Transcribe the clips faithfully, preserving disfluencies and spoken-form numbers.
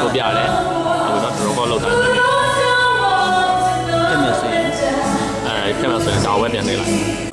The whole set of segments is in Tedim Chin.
ကိုပြရတယ်။ အခုတော့ draw ကောက်လုပ်ထားတယ်။ ထည့်မယ်ဆိုရင် အဲ ထည့်မယ်ဆိုရင် ဒါဝဲပြန်နေလိုက်။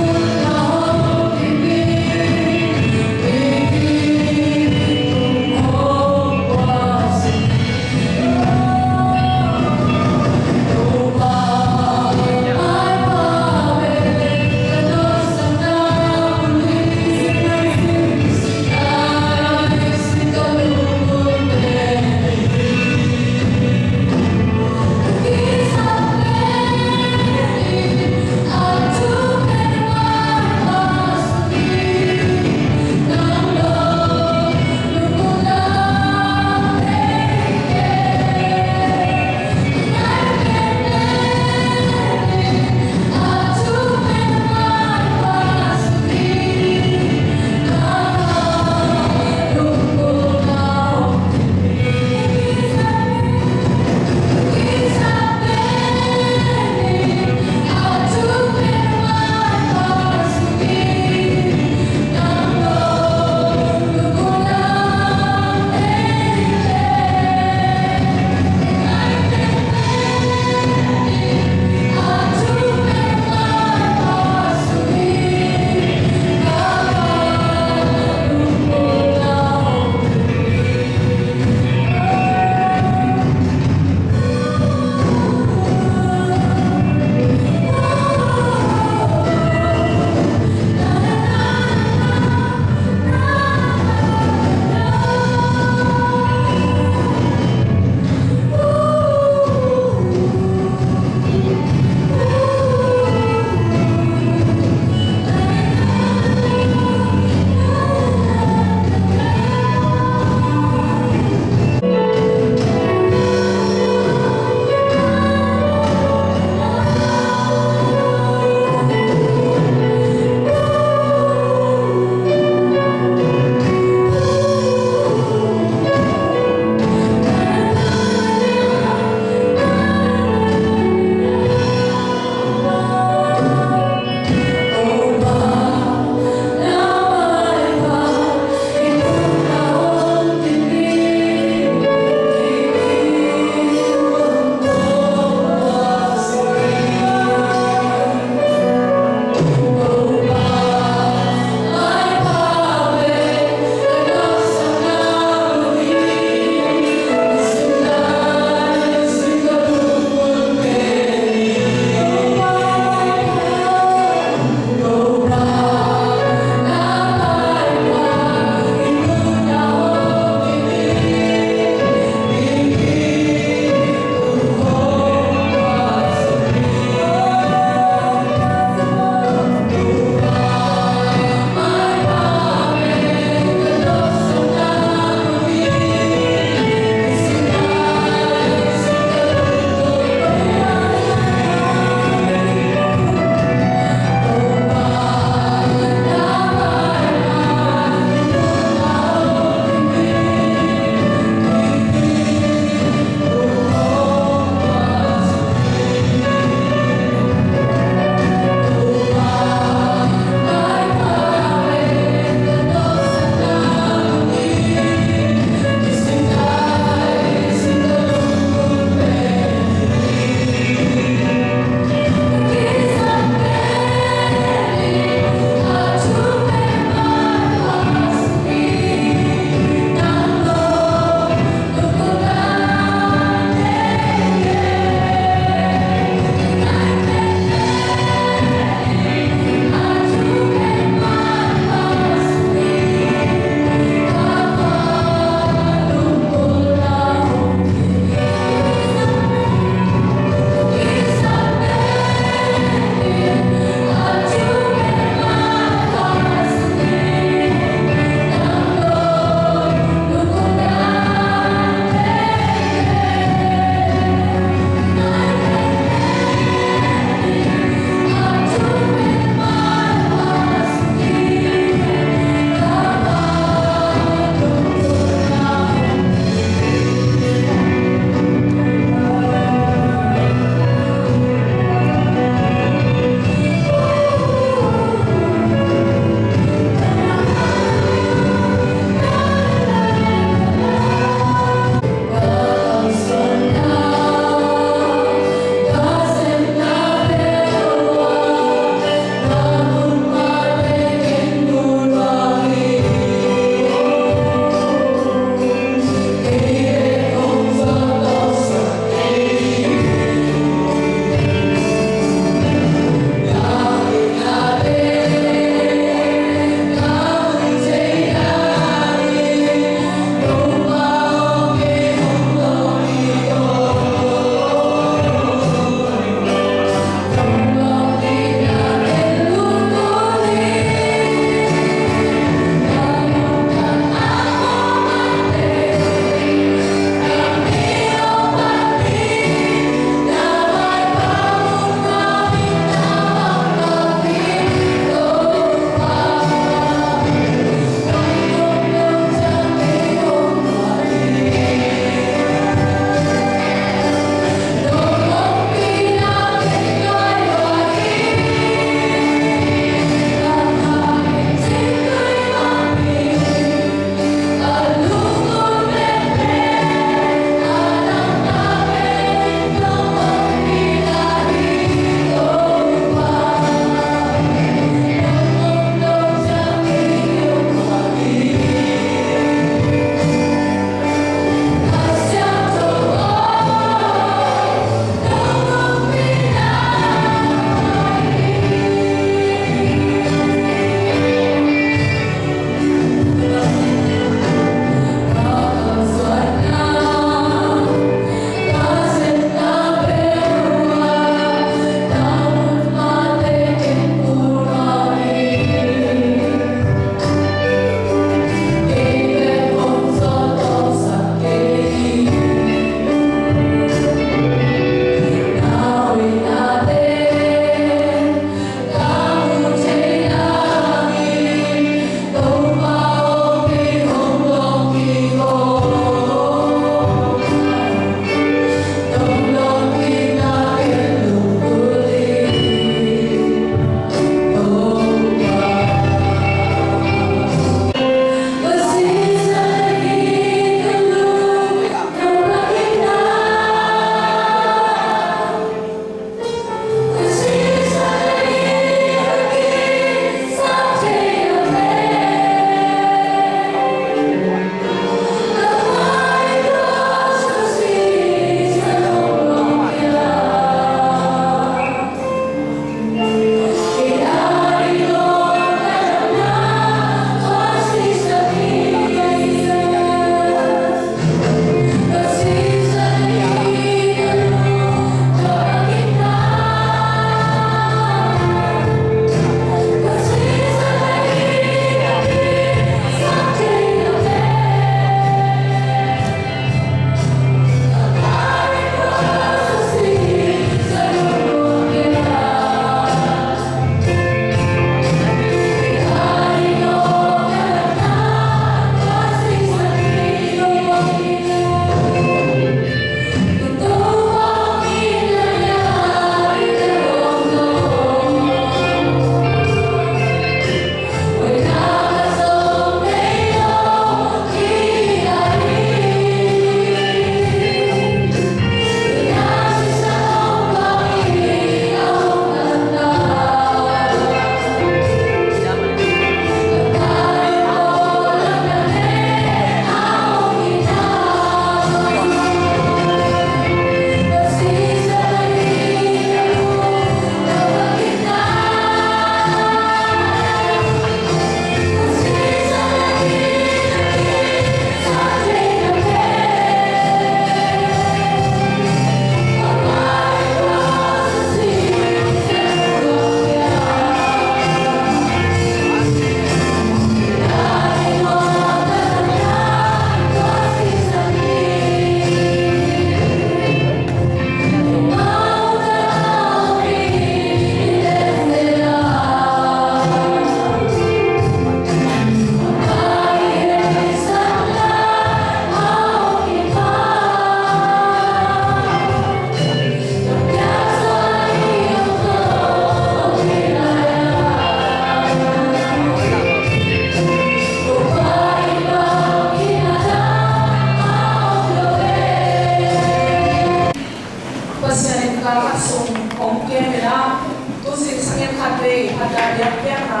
Khat vei khat dah biakpiakna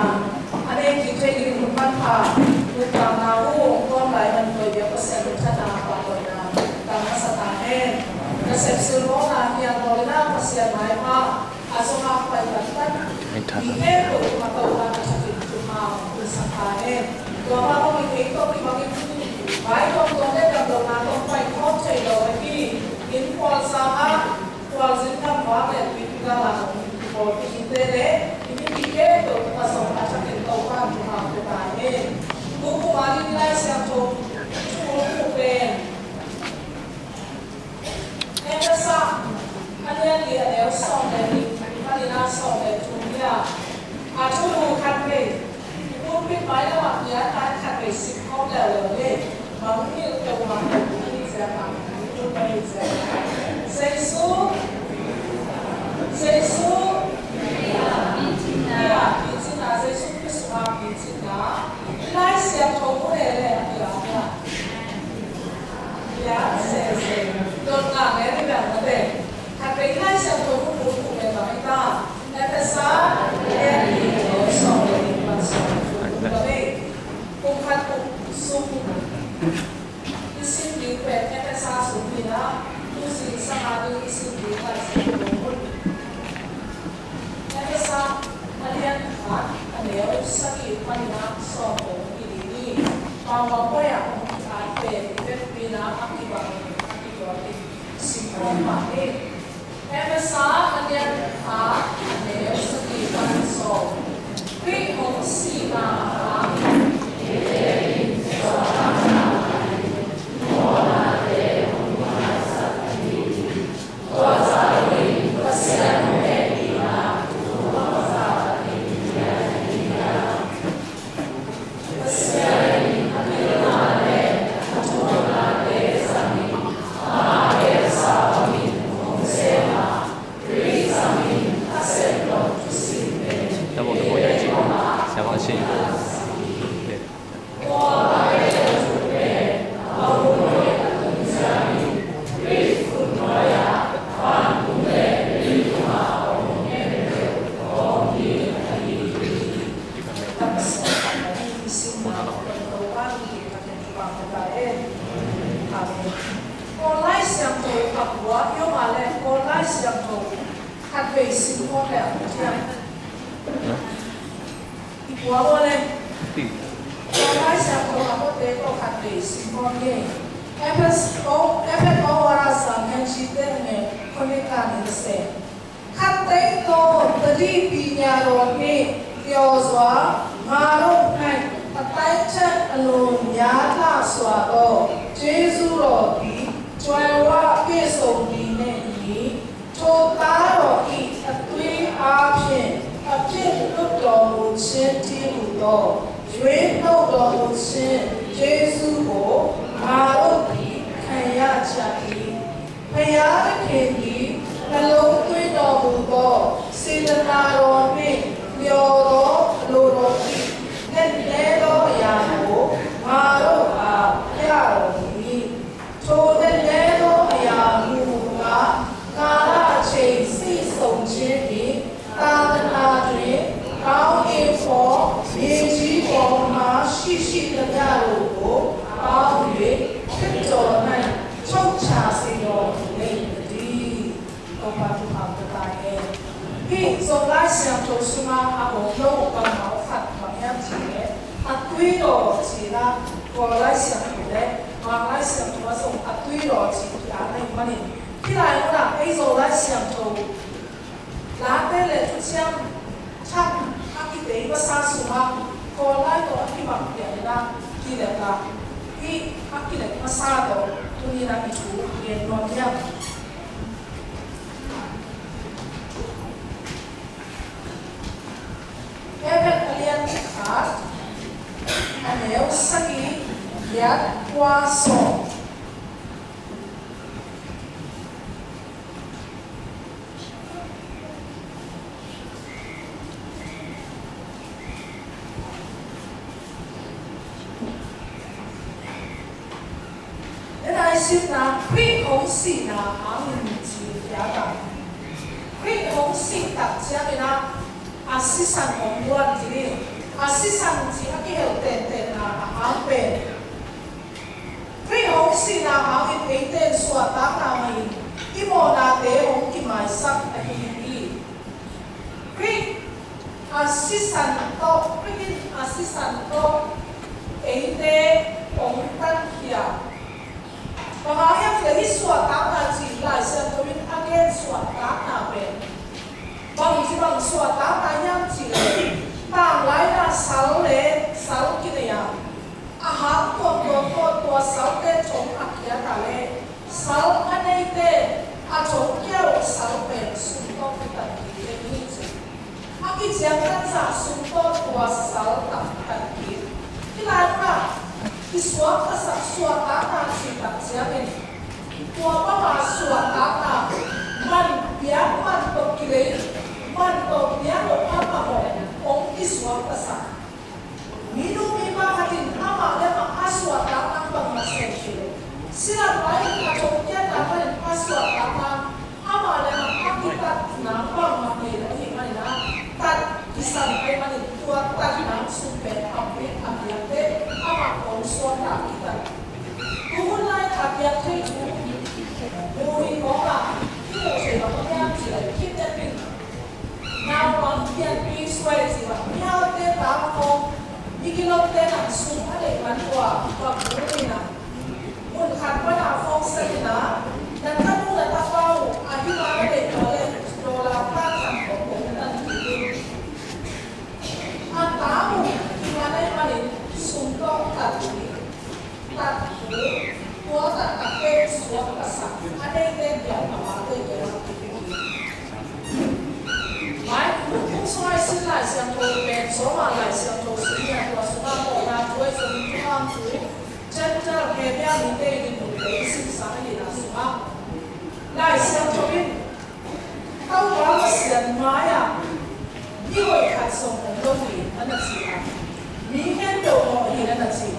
a nei kik thei ding hun manpha, nuntakna uh hong tuam lai man koi biak Pasian minthanna, pahtawina tang masa ta hen. Nasep silmawhna hiang bawlina Pasian maipha a zong a pai taktak mi khempeuh tungah Topa na thakin thupha hong pulsak ta hen. Tua mah bangin kei tawh kibangin vai tuamtuam le damlohna tawh pai khawm thei lo ahi in, khualzang ah khualzin gam vak le tuipi gam ah hong kipawlpih dingte le i mipih khempeuh tungah zong a thakin Topa in thupha hong pia ta hen. Tukum a ding Lai Siangtho i thu hong muh pen Efesa a lian li, a neu sawm le nih panin a sawm le thum hi a, a thulu khat vei i pulpit mailam ah pian lai khat vei sim khawm leuleu hi. Mangngilh peuhmah hi ziak a, i pulpit hi ziak a. Jesu, Jesu, Jesu, Jesu Khrih sungah picinna, Lai Siangtho mu leh leh a piang hi a. Piang sese. Dotna ngen hi bang mate. Khat vei Lai Siangtho mu mu mu leh bang hi ta. Efesa lian li, a neu sawm le nih pan sawm le thum. Kum khat kum sung i sim ding pen Efesa sung hi a, tu zingsang a ding i sim ding Lai Siangtho mun Efesa a lian khat, a neu sagih panin a sawm kong hi ding hi. Paulo pawi ah hong ki-at pen i vekpi-in a kibang, a kituak in sim khawm pah ni. Efesa a lian khat, a neu sagih panin sawm. Khrih hong sihna hangin Amen. Kawl Lai Siangtho a pua i om a leh Kawl Lai Siangtho khat vei sim khawm leh a pua thiam. I pua maw leh Kawl Lai Siangtho a puate tawh khat vei sim khawm ni. Efesa, Efesa wara sang hen shi te nge khone ka ni se. Khat teng tawh tadihpih nia rawn hih, pyaw zua, nga ruk hnaih, a taingthat a lun nia tlahsuah tawh, Jesu rawhpi, tuai wah pehso ding nen ni, thawhta rawh ih a tui a phin, a phin lut dawh uh cin ti uh tawh, yuin noh dawh uh cin, Jesu aw, nga ruk pi, khan ya ciah ih. Phaya na khen dih, na lungtui dawh uh tawh, sitana rawn hih, liaw dawh, lo dawh hih, nenne dawh a ya uh, nga dawh a, ya dawh hih. Tho nenne dawh a ya uh, nga, nga la chei si song chin dih, သာသနာတွင် ကောင်းကင်ဘုံ မြေကြီးပေါ်မှာ ရှိရှိသမျှတို့ကို ပေါင်း၍ ခရစ်တော်၌ ချုပ်ချစေတော်မူလိမ့်မည်။ Topa thupha pia ta hen. Hih Zolai Siangtho sungah a om lo bangmah khat bang hiam cih leh, a tui daw cih na, Kawl Lai Siangtho le Mang Lai Siangtho ah zong a tui daw cih ki-at ahih manin, hih lai munah ei Zolai Siangtho Late le Thuciam Thak a kitei masa sungah Kawl lai tawh a kibang pian in a kilek a, hih a kilek masa tawh tuni in a i thu gen nuam hiam? Hebru a lian khat, a neu sagih, giat, kua, sawm. Denai simna, Khrih hong sihna hangin ci hiam a, Khrih hong sih tak ciangin a, A sisan hong guan ding hi. A sisan cih a kihel tentenna a hang pen Khrih hong sihna hangin eite in suahtakna mah in i mawhnate hong kimaisak ahi hi. Khrih a sisan tawh, Khrih in a sisan tawh eite hong tankhia. Bang hang hiam cih leh hih suahtakna cih Lai Siangtho in a gen suahtakna pen bangci bang suahtakna hiam cih leh, tanglaina sal le sal kinei a, a hang tuamtuam tawh tua salte thong a khiat a leh sal a neite a thong kia uh sal pen sum tawh kitat kik hi ci. A kiciangtan zah sum tawh tua sal tangtat kik. Hih lai munah i suaktasak suahtakna cih tak ciangin tua banga suahtakna man biak man tawh kilei, man tawh biak lo amah hong i suaktasak. Minu mipa khat in amah le amah a suahtakna bangmah sem kei lo. Silat vai in a thongkiatna panin a suahtakna amah le amah a kitatna bangmah nei lo ahih manin ah, tat kisam ahih manin tua tatna sum pen a pit a piakte amah kong suakta kitat. Tuhun lai a piak thei thu muhi kong ah i muh thei bang hiam cih leh kidnapping, naupang pianpih suai cih bang, mihaute ta khawng, migilokte nang sum a neih man tua bang mu ni na. Mun khat pan a phone sa ni na, na tanu na tapa uh a hima na neih tua leh dollar pan khat khawng kong tan kik in. A ta uh hima na neih manin sum tawh tat kik. Tat thu, tua tat a pen suaktasak a neite kiang a mate kiang a kipia hi. Lai Kung sung a i sin Lai Siangtho pen Sawltak Lai Siangtho sung hi a, tua sungah mawhna thu ahi zongin thuham thu, Gentile, Hebru mite i dinmun te i sinsak ahihna sungah Lai Siangtho in Topa Pasian mai-ah mi hoih khat zong om lo hi, a na ci a, mi khempeuh mawh hi, a na ci.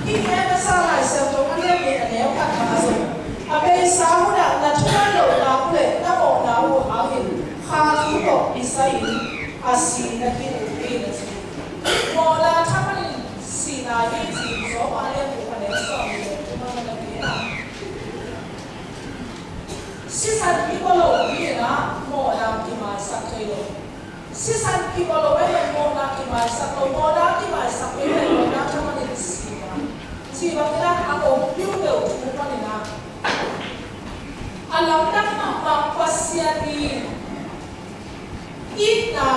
Hih Efesa Lai Siangtho a lian nih a neu khatna ah zong, a beisa hunah na thuman lohna uh leh na mawhna uh hangin kha thu tawh kisai-in a si na hi uh hi, na ci. Mawhna thaman in sihna hi ci-in Rom a lian guk a neu sawm nih leh thum ah na gen a. Sisan kibawl lo hi-in ah mawhna kimaisak thei lo. Sisan kibawl lo ahih leh mawhna kimaisak lo. Mawhna kimaisak lo ahih leh mawhna thaman in sihna. Cih bangin ah a om piupeuh thu panin ah, a lamdang mahmah Pasian i itna,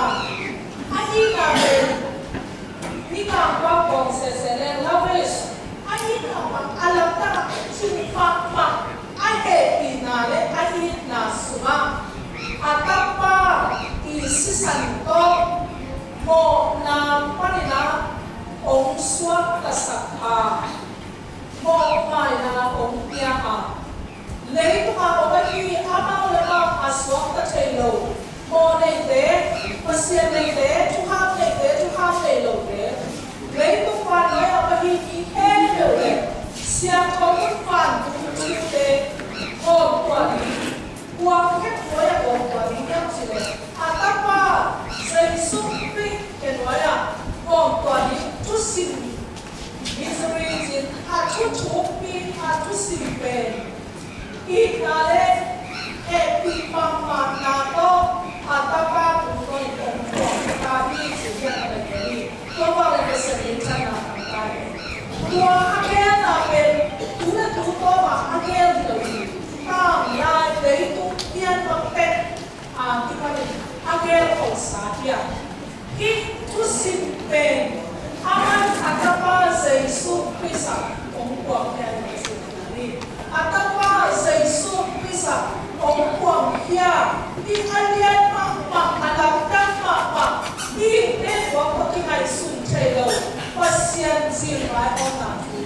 a itna pen, mi kangkua kawng sese le lavish, a itna pen a lamdang a, cing mahmah, a hehpihna le a itna sungah a Tapa i sisan tawh mawhna panin ah hong suaktasak a, mawhmaina hong pia a, leitung a om ahi amau le amau a suakta thei lo, mawh neite, Pasian neite, thukham neite, thukham nei lote, leitung vannuai a om ahi mi khempeuh le siangtho mun vantung thute hawmtuah ding, kua khe nuai-ah hawmtuah ding hiam cih leh a Tapa Jesu Khrih khe nuai-ah hawmtuah ding thusim, misery cih a thuthukpi, a thusim pen itna le hehpih mahmahna tawh a Tapa tungtawn in hong tuak ta hi cih hiah a na gen hi. Tua bang le Pasian minthanna tangkai hi. Tua a gelna pen tu le tu tawmah a gel hi lo hi. Tanglai leitung pian bang pek a kipanin a gel khawhsa hi a, hih thusim pen a man a Tapa Jesu Khrist ah hong kuangkhia hi, a Tapa Jesu Khrist ah hong kuangkhia hi. A lian mahmah, a lamdang mahmah, i hihte kuang tawh kingaihsun thei lo Pasian zingvai hawmna thu,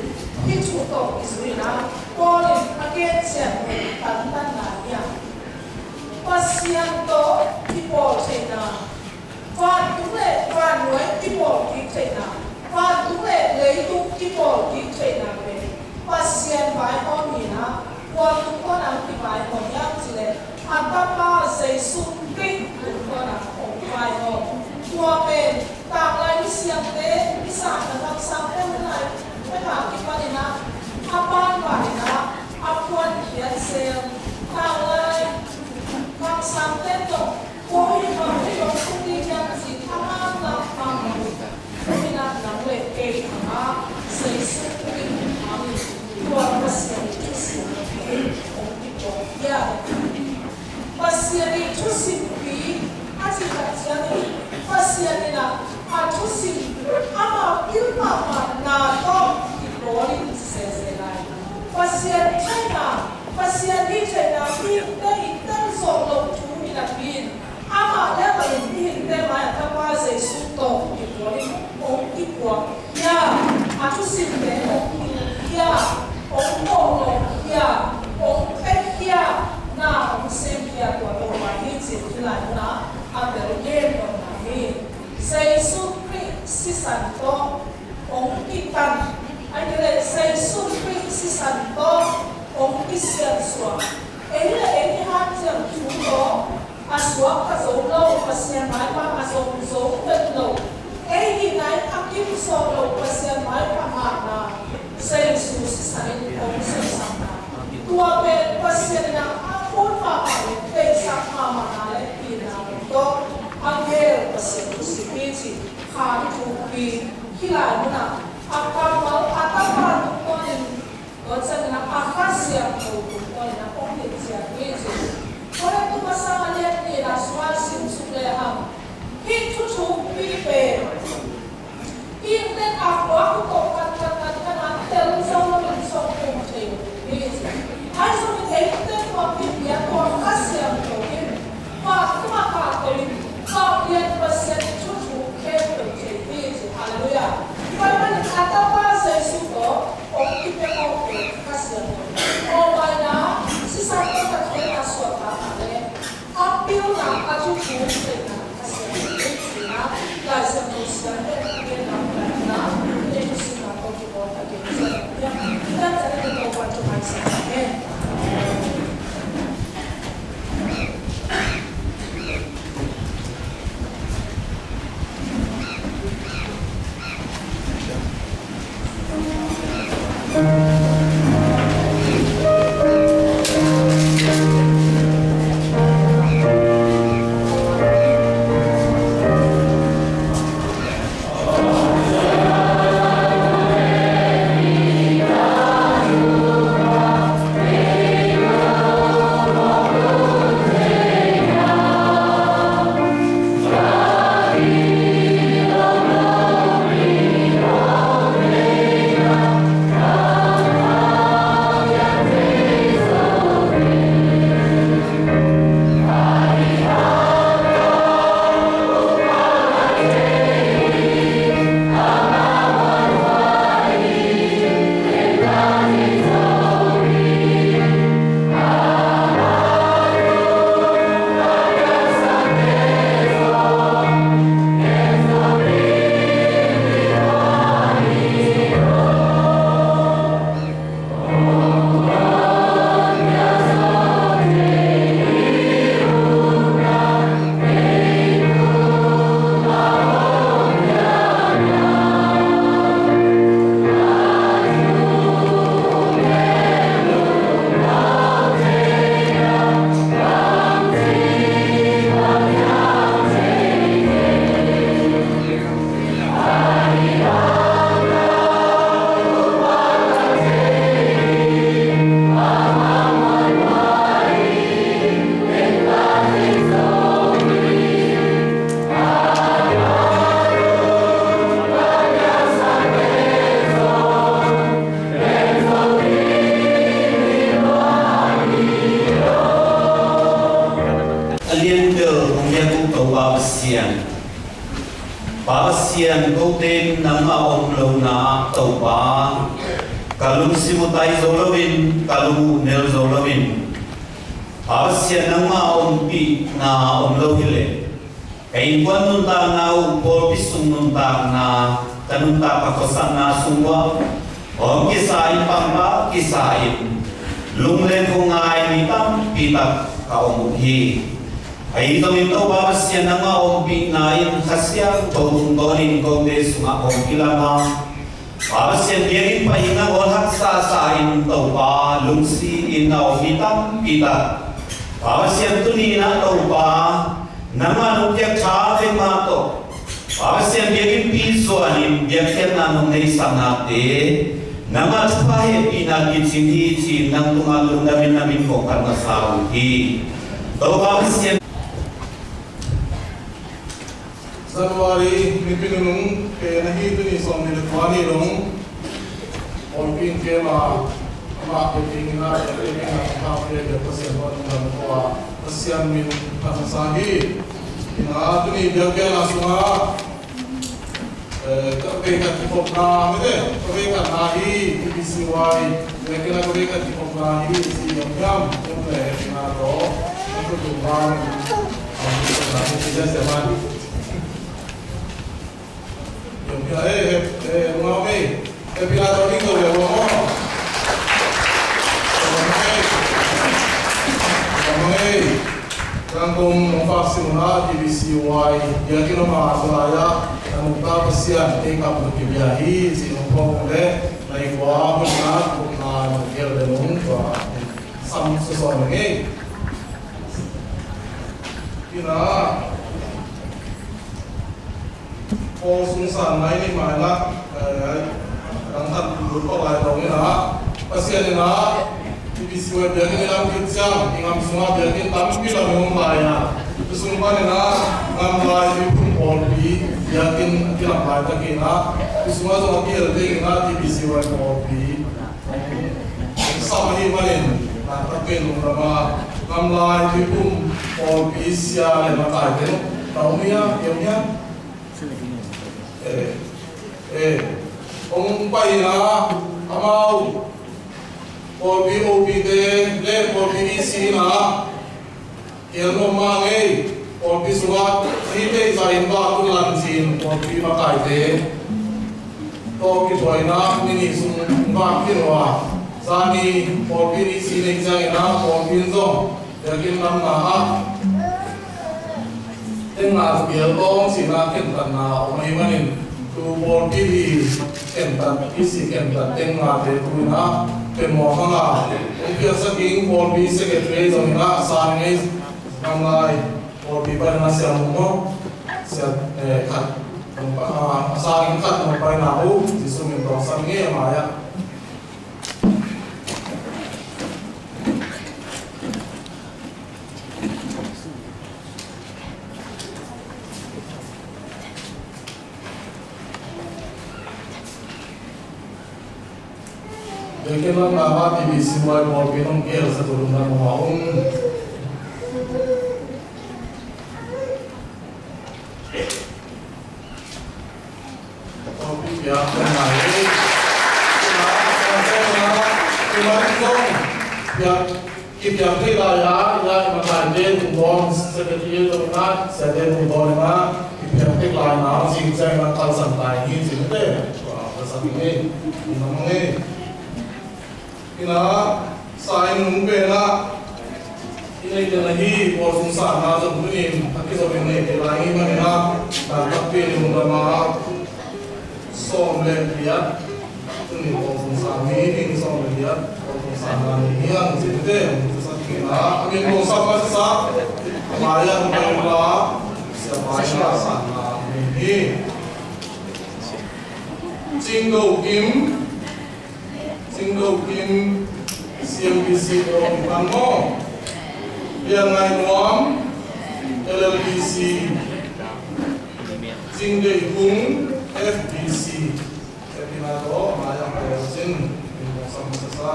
hih thu tawh kizui-in ah Paul in a gen ciang tantanna hi a, Pasian tawh kipawl theihna, vantung le vannuai kipawl kik theihna, vantung le leitung kipawl kik theihna pen Pasian vaihawm hi-in ah, kua tungtawn ah kivaihawm hiam cih leh a Tapa Jesu Khrih tungtawn ah hong vaihawm. Sim, ama pil mahmahna tawh kikawl in sese lai. Pasian theihna, Pasian hih theihna, mihingte in tel zawh loh thu hi napi in, amah le amah in mihingte mai-ah Tapa Jesu tawh kikawl in hong kikuak khia, a thusimte hong hilh khia, hong bawlkhia, hong pia khia, na hong sem khia tua Topa hi cih hih lai munah a tel gen nopna hi. Jesu Khrih sisan tawh hong kitan, ahih kei leh Jesu Khrih sisan tawh hong kisiansuah. Ei le ei i hanciam thu tawh a suakta zo lo, Pasian maipha a zong zo vet lo, ei hihna in a kim zawh lo Pasian maipha mahmah Jesu sisan in hong siansuahna, tua pen Pasian in a hun mahmah le deihsak mahmahna le itna tawh a gel Pasian thu si hi cih kha thukpi hih lai munah a kammal a Tapa tungtawnin, tua ciangin a Kha Siangtho tungtawnin a hong hilh ciat hi cih. Tua leh tu masa a lian nihna sungah simsuk lehang hih thu thukpi pen Inn le a khua uh tawh khat khat khat khat a tel zo loin sawm pum thei uh hi. Ahi zongin eite tua Pasian tua Kha Siangtho in mah tua kah to in Kha Siangtho Pasian in thu thuk khempeuh thei hi ci. Halleluiah. Tua ahih manin a Tapa Jesu tawh hong kipia mawk pen Kha Siangtho. Mawhmaina sisan tawh Pasian a suahtakna le a pilna a thu thuk theihna a siam ding cihna Lai Siangtho siamte a genna, A lian bel hong biak uh Topa Pasian. Pa Pasian, kote in nangmah om lohna ah Topa, ka lungsim uh tai zo loin, ka lung uh nel zo loin, Pa Pasian, nangmah ompihna om lo hileh ka innkuan nuntakna uh, pawlpi sung nuntakna, ka nuntak ka khuasakna sung uah hong kisa in, pangpar kisa in, lunglen khuangai mi tampi tak ka om uh hi. Ahi zongin Topa Pasian, nangmah ompihna in Kha Siangtho tungtawnin kote sungah hong kilang a, Pa Pasian, biakinn pahin a ngawl haksa sa in Topa, lungsi in a om mi tampi tak, Pa Pasian, tuni in ah Topa, nangmah nong piak tha bek mah tawh, Pa Pasian, biakinnpi zuanin biakpiakna nong neihsaknate, nangmah thupha hehpihna kicing hi ci-in nang tungah lungdamin na min kong phat masa uh hi. Topa Pasian, January nipi nunung pen ahi, tuni sawm nih le kua ni dong pawlpi in kem a, amah pawlpi in a, pawlpi in a, amah pawlpi in a, Pasian wan lam ko a, Pasian min phat masa hi. Ina, tuni biakpiakna sungah, eh, ka vei khat kikhopna, mite, ka vei khatna hi, T B C Y, biakpiakna ka vei khat kikhopna hi, si yam yam, yam le, ina to, ang ko tu bang, ang ko tu bang, si yam yam. Yom pia, eh, eh, eh, ngau, eh. Eh, pia, tau ding, tau le, ngau. Ngau, eh. Kang kong nong pak sin na, T B C Y, ya ki nong ma, sa la ya, nong ta Pasian, eh, kap nong ki bia hi, si nong pong le, na i kwa, mun na, mun na, nong kiel le nong kwa, sam su so nong, eh. Ina. Pawl sung san nai ni mai na, eh, dang than lut pawl lai dong ina. Pasian ina, T B C Y biakinn i lam khit ciang, i ngam sungah biakinn tampi lam i om lai a. Tu sung pan ina, ngam lai i pum pawlpi, biakinn a kilam lai tak ina. Tu sungah zong a kihel ding ina, T B C Y pawlpi. Sam ahi manin, na, takpi lungdam a, ngam lai tuiphum pawlpi sia le makaite, na om hia, om hia? Eh, eh, hong pai na, amau, pawlpi O P te, le pawlpi E C na, Kial nuam mah ngei, pawlpi sungah, mi tei za in vak un lan cin, pawlpi makaite. Tawh kibuaina, nini sung vak khin ua. Zani, pawlpi ni si nei ciangin ah, pawlpi in zong, biakinn namna ah. Tengna bial tawng cina kentatna om ahi manin, tu pawlpi hi kentat, i si kentat tengna te tu ina, pemawh hanga. Hong piaksak ding pawlpi secretary zong ina, san ngei, Ngamlai pawlpi paina siam uh maw? Siam, eh, khat, ah, a sangin khat nong paina uh, Jesu min tawh sam ngei a mai ah. Biakinn lam na mah T B C Y pawlpi nong kihelsak uh lungdam uh a om. Pawlpi piak ngai. Piak. Kipiak thei lai a, i makaite tungtawn, secretary tungtawn, siate tungtawn in a, kipiak thei lai na, sing ciang in a kalsan lai hi, sing te, kalsan hi, ina mang hi. Ina, sai nung pen a, i neih den ahi, pawl sung sa na zong tunin, a kizom in neih thei lai hi man in a, na takpi in lungdam a, Sawm le giat. Tuni Pawl Sung Sang ni ding sawm le giat. Pawl Sung Sang na ni hiang cih teh, Pawl Sung Sang ni na. A min Pawl Sung Sang masa sa. Maya Pawl la. Sia Maya Sang na ni hi. Cing Do Kim. Cing Do Kim, C M B C Kawlpi pan maw. Lian Ngai Nuam, L L B C. Cing Deih Kung, F B C. F B C na tawh, Maya Pawl Cin, Min Kong Sam Sasa.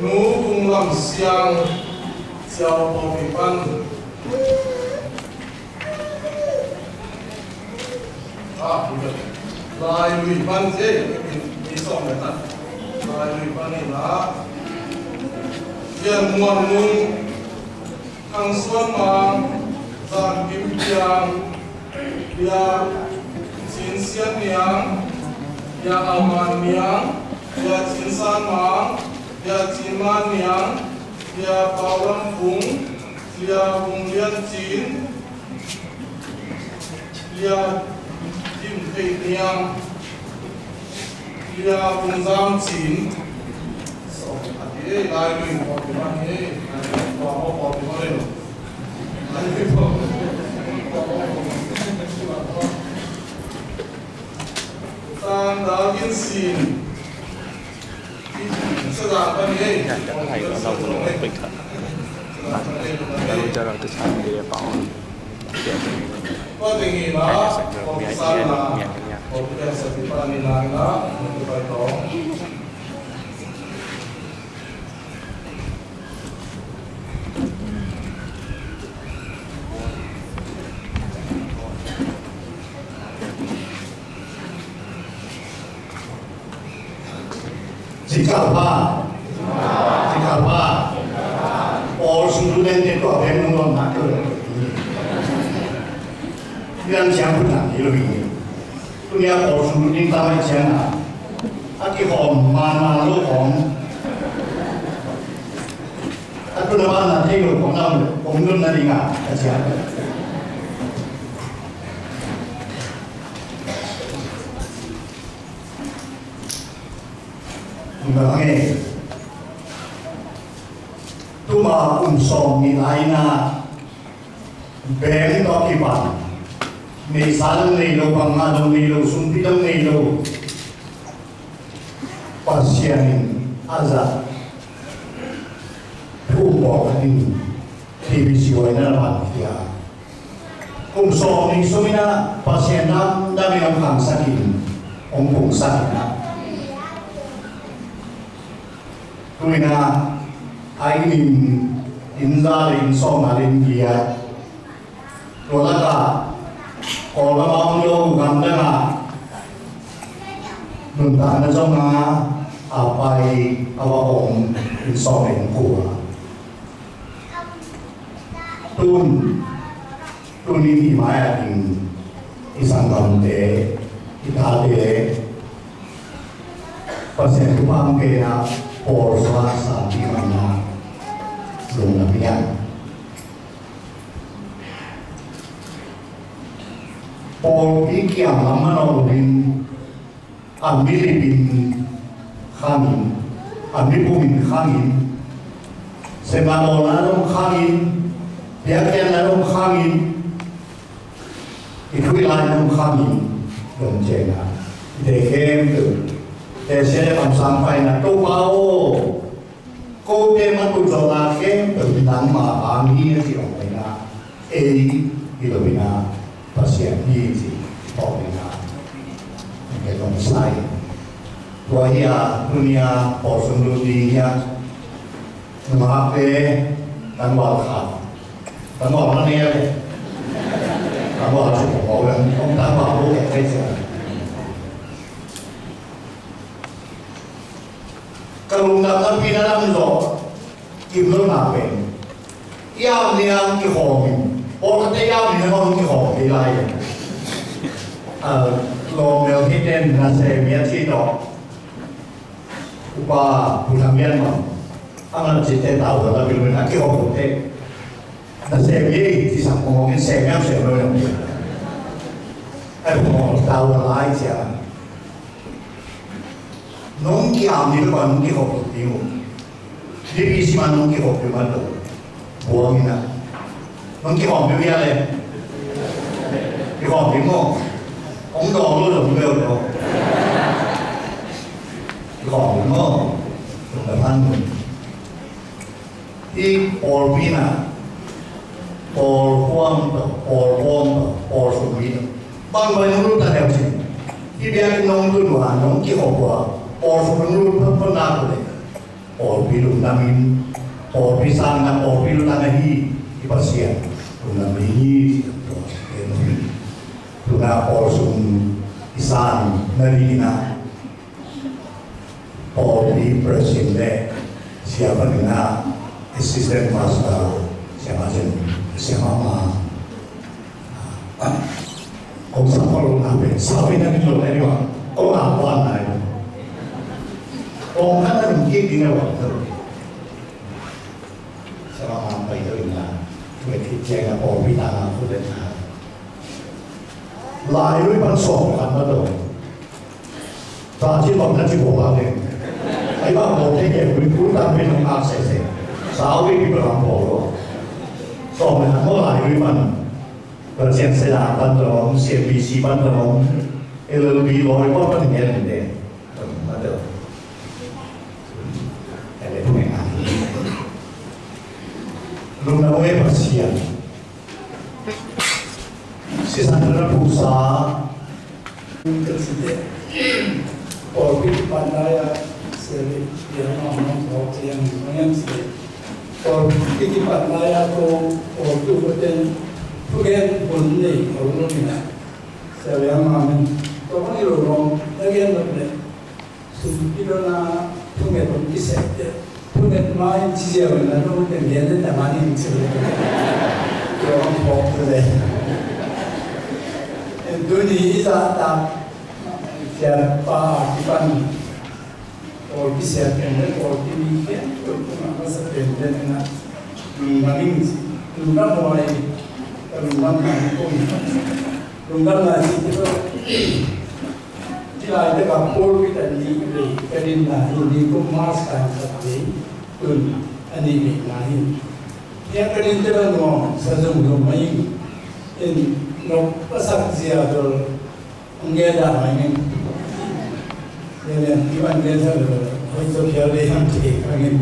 Nu Kung Lam Siang, Siau Kawlpi pan. Ah, Lai Lui pan, eh, mi sawm le khat. Lai Lui pan in a. Lian Muan Nung, Thang Suan Mang, Zan Kim Piang, Lia Cin Sian Niang, Lia Au Man Niang, Lia Cin San Mang, Lia Cin Man Niang, Lia Pau Lam Kung, Lia Kung Lian Cin, Lia Dim Thei Niang, Lia Kung Zam Cin. So, a ti, eh, Lai Lui Kawlpi mah hi, Lai Lui Kawlpi mah hi. Lai Lui Kawlpi. Sang Dal Gin Sin. Sa Dal Pan hi. Dah tak hai kalau nak pergi. Lalu jalan tu sambil dia bawa. Tua teng in ah, kong kisan na, kong kisan na, kong kisan na, kong kisan na, Cikal pa. Cikal pa. Pawl sung lu den te tua beng nung lon na keu. Nian ciang pun na keu lo hi. Tuni a pawl sung lu ding ta mai ciang na. A kihawm man man lo hawm. A tuna man na thei lo hawm na lo hawm lo na ding a. A ciang. Nang e, tuma kum sawm nih lai-in ah beng tawh kipan, neihsa dang nei lo, bang ngah dang nei lo, sumpi dang nei lo, Pasian in a zat thu bawl khat in T B C Y na pan khia. Kum sawm nih sung in ah Pasian namdang in hong khangsak in, hong pungsak in ah. Tu in ah, a inn, inn za le inn sawmnga le inn giat. Tua lakah Kawlgam a om lo, gamdang ah nuntakna zong a, a pai, a va om inn sawm le inn kua. Tun, tuni i mai-ah ding i sanggamte, i tate, Pasian thupha hong pia-in ah pawl sungah sanpi manna lungdam hi hang. Pawlpi kiang lam manawh loin, a mi lipin khangin, a mi pumin khangin, sepna bawlna dong khangin, biakpiakna dong khangin, i thuih lai dong khangin, dong ciangin ah, i te khempeuh, te sia le kamsang paina Topa aw, kote mah tun zawhna khempeuh nangma hang hi a ci om hi na, ei hi lo hi na, Pasian hi ci om hi na. Kei tong sai. Tua hi a, tuni a pawl sung lut ding hi a. Nungakte, tangval khat. Tangval na ne le. Tangval sung pawl, tangval lut kei kei sia. Ka lungdam tampi na lam zawh kim lo na pen, i am niang kihawm in, pawlkhatte i am niang hong kihawm kei lai. A, lawm mel hi ten na sem hi a ci tawh. Upa Pu Thang Lian Mang a ngan cite tau la bil a kihawm te. Na sem hi, ci sak mawk in sem hiam sem lo hiam. Ai pawh mawk tau a lai cia. Nong ki-am ni lo pa nong kihawm ding uh. Di pi si ma nong kihawm ding ma lo. Buang ina. Nong kihawm ding bia le. Kihawm ding maw. Ong dawng lo lo ding bia lo. Kihawm ding maw. Nong ka pan. Hih pawlpi na, pawl huam tawh, pawl bawm tawh, pawl sungmi tawh, bang bai nong lut ta leu cin. Hih biakinn nong tun uh a, nong kihop uh a, pawl sung nong lut phot phot nak uh leh, pawlpi lungdam in, pawlpi sang na, pawlpi lungdam na hi, hih Pasian lungdam na hi, ci tua. Tuna pawl sung i sang na ding in a, pawlpi president le, sia panin a, assistant pastor, sia ma cin, sia ma ma. Kong sa pawl na pe, sa pe na ni lo ni wa, kong a pawl na ni. Kong kan na ni ki ni wa. Sia ma ma pai to ina, we ki sia na pawlpi ta na ku de na. Lai lui pan sawm khat na to. Tah ci bang na ci bawl a leng. Ai bang bawl thei kei, ui, ui, tang pen hong ak sese. Sau ui, pi bang bawl lo. Sawm le khat maw lai ui pan. Ka cian se la pan tawh om, C M B C pan tawh om, L L B law i pan pan ngen de. Pan tawh. Ele tu ngen a. Lungdam e Pasian. Sandra Pusa. Ka ci te. Pawlpi kipan lai a, sia le, sia ma ma pawlpi ang, ma yang ci te. Pawlpi kipan lai a ko, pawlpi ko ten, thugen hun nei ko lo ni na. Sia le ma men. Ko ko ni lo lo, na gen lo le. Sum kidona thunget hong kisepte. Thunget ma in ci ziau in a no teng lian le ta ma in ci le. Kio hong phawk le. En tuni i zahtak siapa kipan. Kawl kisiat pen le kawl kimi khempeuh tungah masa penpen in a lungdam ing ci. Lungdam huai, ka lungdam nai kong. Lungdam nai ci. Hih lai takah pulpit a nih vei ka dinna hi, nikum March khat vei, tun a nih veina hi. Hih a ka dinte bang nuam sa zungzung mah ing. In nok pasak zia dol hong gen dah mah ing. Lian lian, i van gen sa dol, hoih zaw phial vei hang thei ka ngin.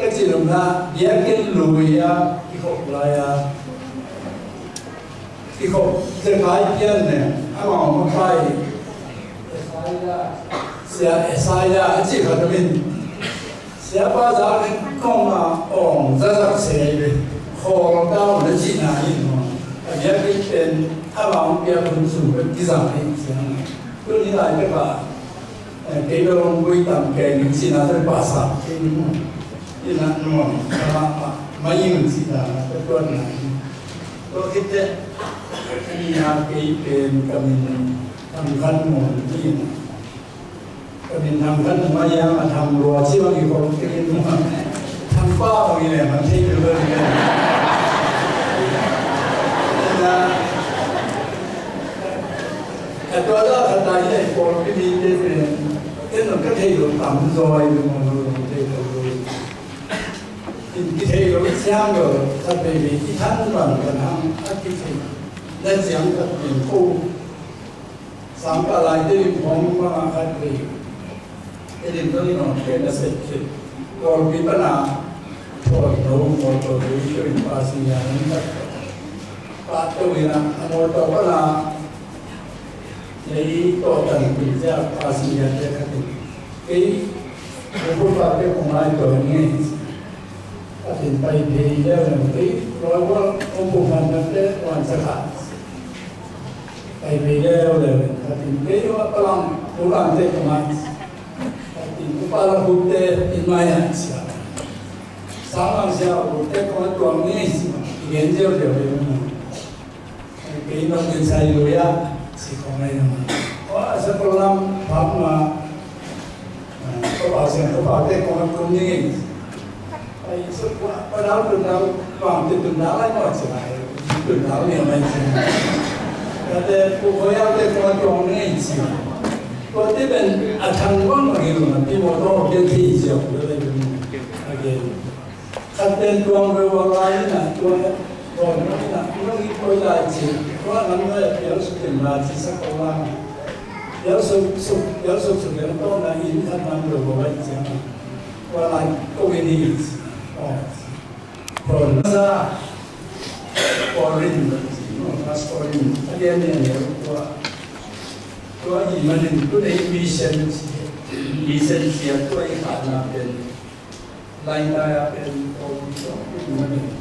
Ka cih nopna, biakinn lui a, i khop lai a, i khop Zekai Pian ne, amau makai. Esaia, Sia Esaia, a cih khat om in. Siapa zak in kong a ong zazak se ve. Khawl tau na cihna in maw. A biakinn pen, amau biakinn sung pen kizang hi ciang. Tuni lai pek a, Eh, kei bel hong gui tam kei ning cihna tawh pahsa kei ning maw. Ina nuam ka mah mah mah ing cihna ka tuatna hi. Tua khit teh, a nih a kei pen ka min Thang Khan Muan hi. Ka min Thang Khan Muan mah hiam a Thang Lua ci bang i kol kei ning maw. Thang Pa bang i leh man thei bel bel hi. Ina A tua la khat lai hi, pawlpi mite pen, ken zong ka thei lo tam zaw hi, lo lo lo thei lo lo. In kithei lo siang lo, khat vei vei kithan bang kan hang a kithei. Na ciang khat pen ko. Sangkah lai te in khawng bang a khat vei. Edim dong in hong ken a set khit. Kawlpi pan a thawn lo, mawtaw lo, i tua in pa sing ya nang tak. Pa to in a, a mawtaw pan a, lei tawh tan kun cia pa sing ya te khat in. Kei, ko pa te kong lai tawh ni. Khat in pai phei leu leu kei, loi wal, kong pung han te wan sa khat. Pai phei leu leu khat in kei, wa palang, pulang te kong at. Khat in upa la hutte in mai a sia. Sang lang sia hutte kong a tuang ni sia. I gen ziau ziau leu. Kei nong gen sai lui a, si kong ai nong. Wa sa ko lam phak ma. Ko pau siang ko pau te kong a kun ni. Ai su pa pa dau tun dau, pau te tun dau ai mo si ai. Tun dau ni mai si. Ka te ko ko ya te kong a tuang ni si. Ko te ben a thang wang ma gi lu na pi mo to ke ti si ko le. Again. Khat pen tuang ve ua lai in a, tua, tua, in a, in a, in a, in a, in a, tua, in a, in a, pial suk in la, ci sa ko la. Pial suk, suk, pial suk, suk, in a, tua, in a, in khat nam lo ua lai ciang. Ua lai, ko in i, oh. Tua, in a, sa, Korin, no, pas Korin, a lian, lian, lian, tua. Tua, i manin, tu nei mission, mission sia, tua, i khat na pen. Laitaia pen ko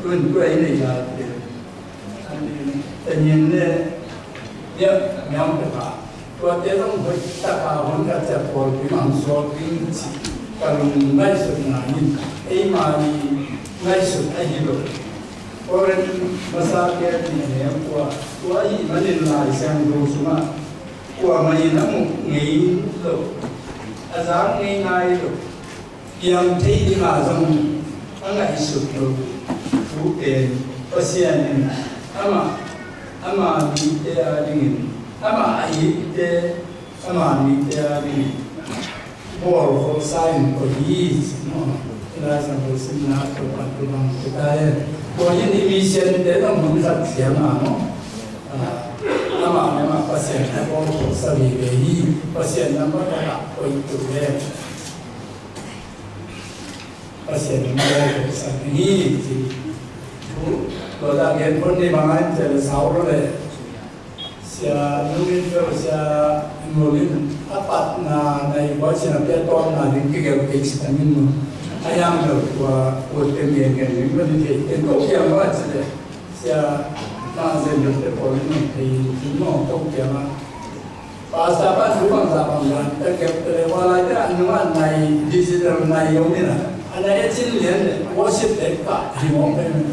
tun tua i nei lai pen. An in tanyin ne ya nyang te ka. Tua te long hoi ta ka hon ka cia ko pi mang so pi ci. Ka lung ngai sut na in. Ei ma ni ngai sut a hi lo. Ko ren masa ke ni ne tua. Tua i manin lai siang do suma. Tua ma i na mu ngei lo. A zang ngei ngai lo. Piang thei ding a zong a ngaihsut lo thu pen Pasian in amah, ama mite a dingin, amah a itte, ama mite a dingin bawl kholsa in koih hi, ci maw? Hih lai Sangkho simna a tua pan tua bang tua ta e. Tua hi in i mission te zong hun khat siam a maw? Ah, amah le amah Pasian a bawl kholsa vive hi, Pasian nambat khat ah koih tua e. Pasian in bawl kholsa ding hi ci. Thu, tua dah gen phot ni bang a in cia le sau lo le. Sia Lungin Pheu, Sia Ngulin a patna na i buai sin a pia tawpna ding kigelh kei cih tangin maw. A yang lo tua ua te ngen ngen ding mah ding thei. Ken ko kiang mah ci leh Sia Tang Zen Lo te pawl in thei ding maw, ko kiang ah. Pastor pan thu bangzah bangzah ta kep te leh ua lai te a nung a nai digital nai om in a. A nai a cin lian leh worship te kah hi mawk pen.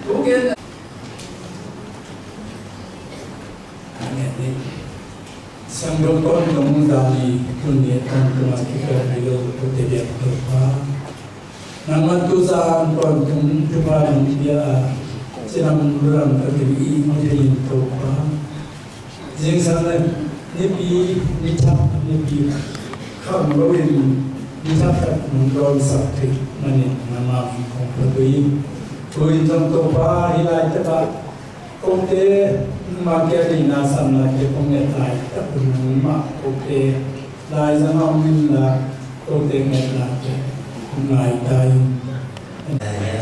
Thu gen Siangtho tawntung zani tuni a tawntung a kikawk hi lo, Tote biak Topa. Nangmah tu zan tawntung Topa nang bia a, cinam luram takin i mu thei in Topa. Zingsang le nipi, ni thak, nipi kham lo in, ni thak tak nong dawnsak theih manin nangmah min kong phat uh hi. Tu in zong Topa, hih lai takah kote nangmah kia deihna samna te kong nget laitak un nangmah kote lai zang a om inla, kote ngetna te kong ngai ta in.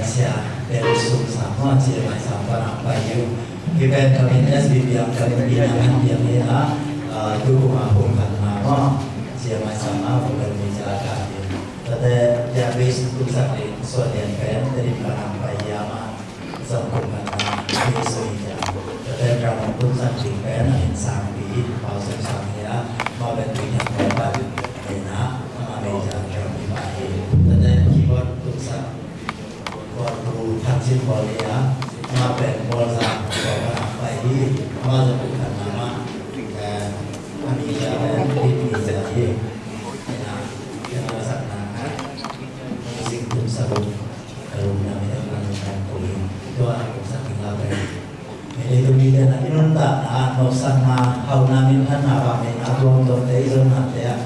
Sia Pen Sum Sang maw, C M I Sang pan a pai uh. Hih pen kamin S B P ang kamin pi nang han piang hi na, ah, tu kuma pum khat na maw, C M I Sang a pum khat mi sia ka hi. Tate ya bis tu sak ding suan lian pen Tedim pan a pai hi a maw. Zong kum khat na, Jesu i cia. Tate Ramon kum sak ding pen a hin sangpi, Pau Sum Sang hi a, amah pen Tui Hiam Kong Pai Bik Bek pen a, amah mei cia Ramon i pa hi. Tate keyboard kum sak, keyboard tu Thang Cin Paul hi a, amah pen Paul Zang, Paul Zang pai hi, amah zong kum khat na mah, eh, a mi cia pen Bik mi cia hi. Pen a, pen a sak na, music kum sak uh. Ka lungdam i dang nang kan ko in tua a nopsak ding a pen. Hei leitung mite na i nuntakna ah nopsakna, hauhna, minthanna, pahtawinak a tuamtuamte i zonnate ah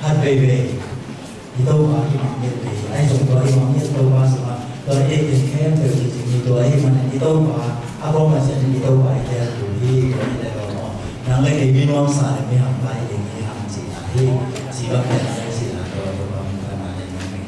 khat veivei i Topa i mangngilh ve hi. Ahi zong tua i mangngilh Topa sungah tua i deih ding khempeuh i cih hi. Tua ahih manin i Topa a kawm a ciangin i Topa i teel kul hi. Tua hi leh maw, nang le kei mi nuamsa le mi hampa hi ding hi hang cihna hi. Cih bang hi a, nang le cihna tua Topa minthanna le nang hi.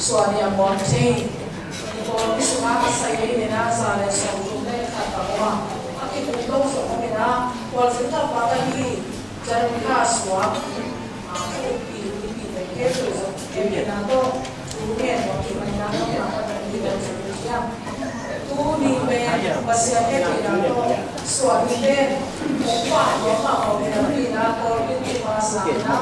Suan i a muak thei. Pawlpi sungah a sai ei nena za le sawmthum le khat a om a, a kibuk lo zong om ina, Khualzin tangval ahi Jan Kha Suak, a, a uppi uppi te khempeuh zong hehpihna tawh thu ngen nuam kik manin a, nopna tawh thu ngen nuam kik hiam. Tuni pen Pasian hehpihna tawh Suan i pen hong pamtuam mahmah ina, pina Kawlpin tupa sangin a,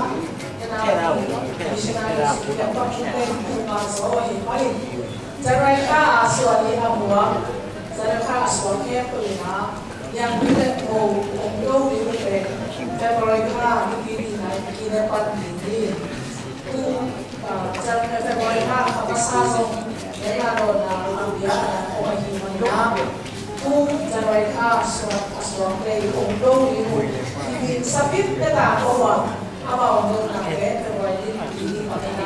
Jan Kha Suak khempeuh in a, February kha nipi nihna in a pan ding hi. Tu, ah, February kha kha masa zong, ena dona a bia a om ahi manin a, tu January kha suak, a suak lei om lo ding uh, i ding sapit te ta ko a, amau nopna te February ni pi ni pa te na,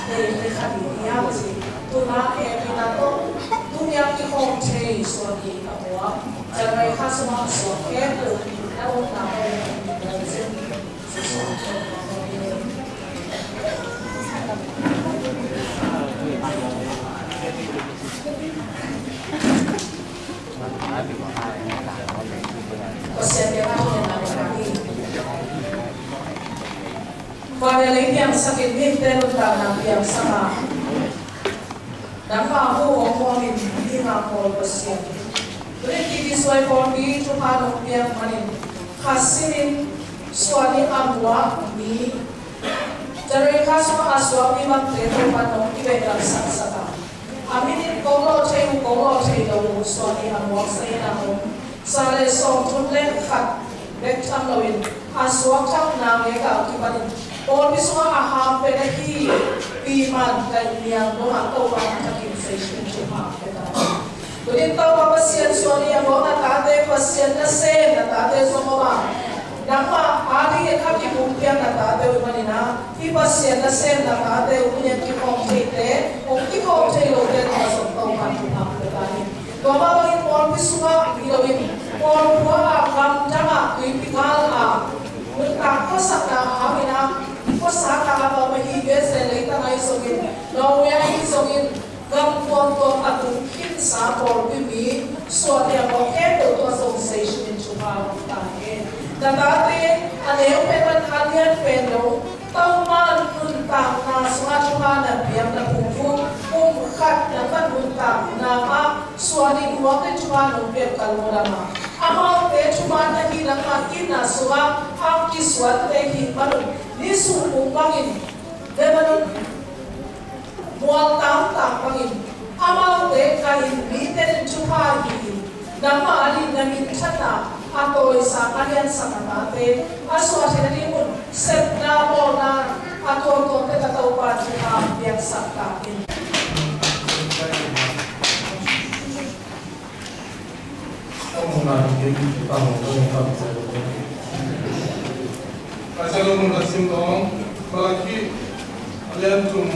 te te kha ni hiam ci, tuna e pi na to, tu nia ki hong thei suak i a buak, January kha suak suak ke tu, na um na ko le, Pasian biakna hong en nang hi. Vane lei piangsak in, mihingte nuntakna piangsak a, nangmah hu hong muang in, mihing a pawl Pasian. Tuni in Kisuai pawlpi thupha nong piak manin, kha simin suan i a muak mi, January kha sungah a suak mi bangte Topa'n nong kibeh lamsaksak a, a min in kong lawh thei uh, kong lawh thei lo uh, suan i a muak sa in a om, za le sawmthum le khat bek tham loin, a suak thamna ngei kal kipanin pawlpi sungah a ham pen ahi Pi Man Kaih Niang dongah Topa thakin seisum thupha pia ta. Tuni in Topa Pasian, suan i a muak na tate, Pasian nasem na tate zong om a, nangmah a dingin a kibukpiak na tate uh manin a, hih Pasian nasem na tate uh, hih kikhawm theite, hong kikhawm thei lote tungah zong Topa thupha pia ta hi. Tua mah bangin pawlpi sungah hi loin, pawlpi a gamdang ah, tuipi gal ah, nuntak khuasakna hangin a, khuasakna a bang mah hi, U S A leitang ahi zongin, Norway ahi zongin, gam tuamtuam a tung khinsa pawlpi mi, suan i a muak khempeuh tungah zong seisum in thupha hong ta hen. Na tate a neu pen man a lian pen lo, Topa nuntakna sungah thupha na piak na phungphung, kum khat nangmah nuntakna ah suan i muak in thupha nong piak kal lo lam a, amaute thuman na hi nangmah itna sungah a kisuante hi manun, ni sung kum bangin Lebanon mual tamtak bangin, amaute kaihin mite in thupha hi-in, nangmah a ding na minthanna a tawisa a liansak na tate a suah theih nadingun sepna bawlna a tuamtuamte tawh Topa thupha piaksak ta in. Ka muhna in ka muhna in ka muhna in. Ka muhna in ka muhna in. Malakhi a lian thum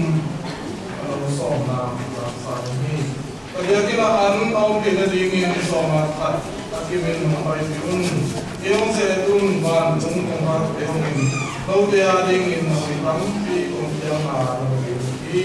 a neu sawmna ka sa hi. Ka biakinn ah an a ompih nadingin sawm ah khat a kimin hong paipih un. Kei hong ze-et un, vantung kongkhakte hong in, note a dingin na hoih tampi kong piakna na hoih hi.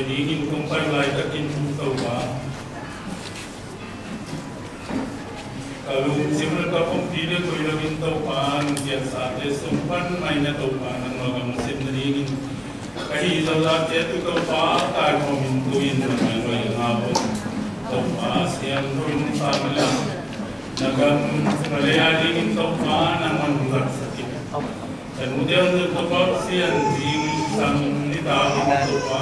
Dingin kong pai laitakin Topa, ka lungsim le ka pumpi le koiloin Topa, nong piaksate sung pan mai-in Topa, nangma gam sem nadingin ka hih zawh zahte uh Topa, taikhawmin tu-in nangma nuai-a ngap ung. Topa, siangtho in sa mah leh na gam sung le a dingin Topa, nangman hong zatsak in. Ka nute un Topa, Pasian zingsang nitak in Topa,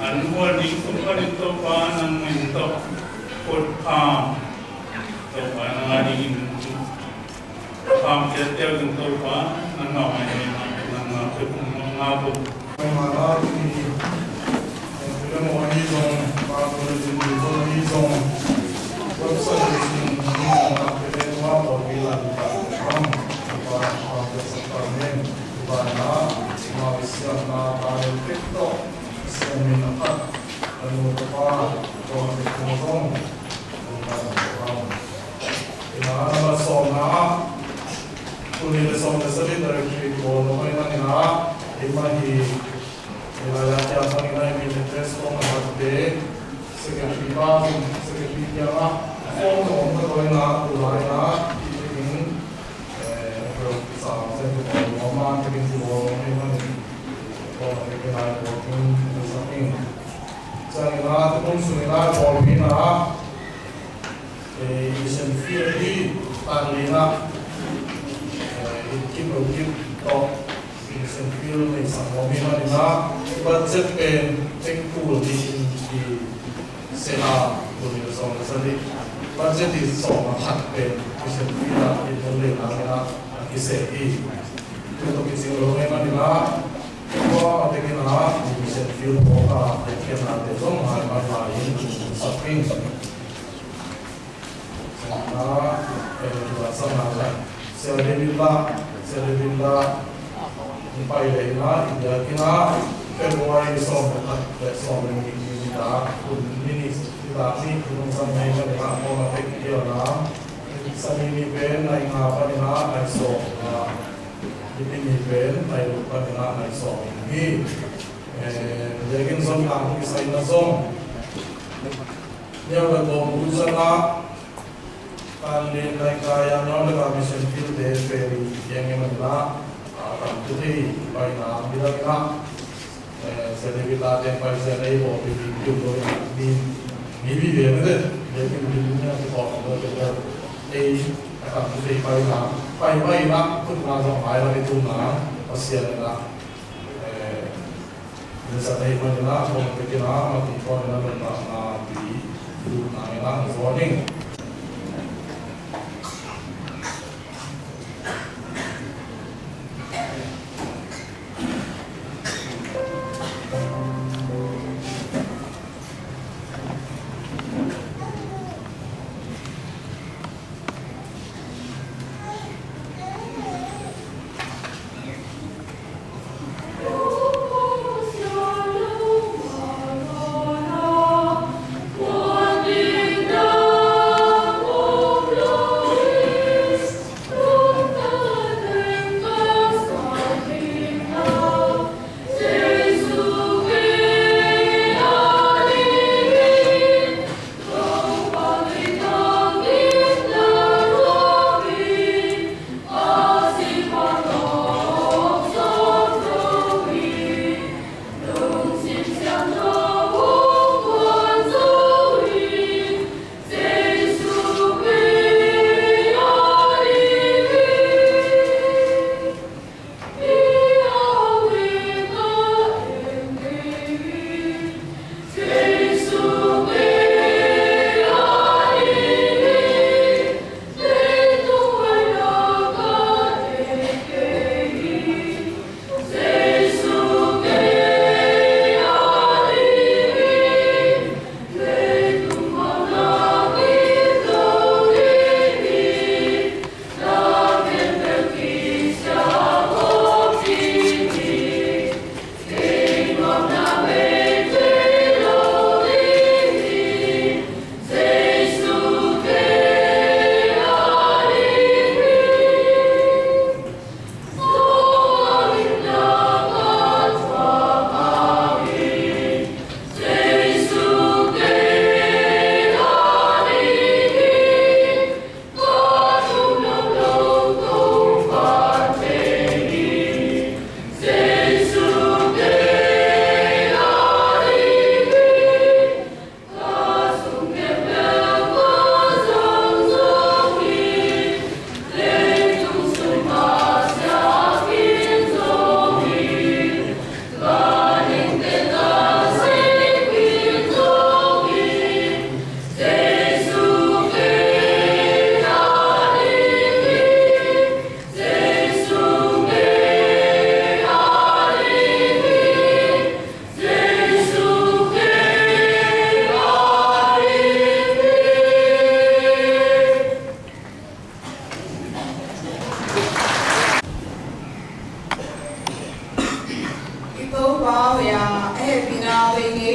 an guan ding sung panin Topa, nang min tawh kotkham, Topa, nang a dingin kham ciat teu ding Topa, nang ngau ngai, nang ngau ngai, nang ngau ngai. Ina, na sawmna ah, tul nih le sawm le sagih directory kibawl nuam ahih manin ah, eimah hi, eilai-a kiang bangin ah, email address kong a khatte, secretary pa, secretary kiangah form na om ka dawi na, tulai na, i tek in, eh, sang sen kibawl nuam a, tek in kibawl nuam ahih manin, kong a tek in a, kibawl tek in, kibawl sak in. Ciangin ah, tu kum sungin ah, pawlpi na, eh, mission field hi, tan lina, eh, in kim lo kim tawh, mission field nei sang lo mi manin ah, budget pen teng tul ni in i set a, tul ni sawm le sagih. Budget i sawm a khat pen mission field a i tul le na, na, a kiseh hi. Tu tawh kising lo mi manin ah, tua a tek in ah, mission field tawh a, tek in ah, te zong hai man lai in, sak in. Sia David la, Sia David la, pai le ina, India kina, February sawm le khat le sawm le nih ni ta, kun ni ni ta ni, kun sawm ni ta ni, kun sawm ni ta ni, Sani ni pen nai nga panin ah nai sawm, Nipi ni pen nai ruk panin ah nai sawm hi. Eh, India kin zon tang kisai na zong. Niau le kawm tu zan ah, tan le nai kai a niau le ka mission field te pen i kiang e man la, a tam tu thei pai na, mi la kina, eh, Sia David la te pai sia nei bo pi pi pi lo na, mi, mi bi ve na te, le pi pi ni na ti ko lo te te, ei, a tam tu thei pai na, pai pai na, kut na zong pai la ke tu na, Pasian na, eh, Nisa tei mani la, kong pekina, mati kong na lon na, na pi, du na ina, zoning.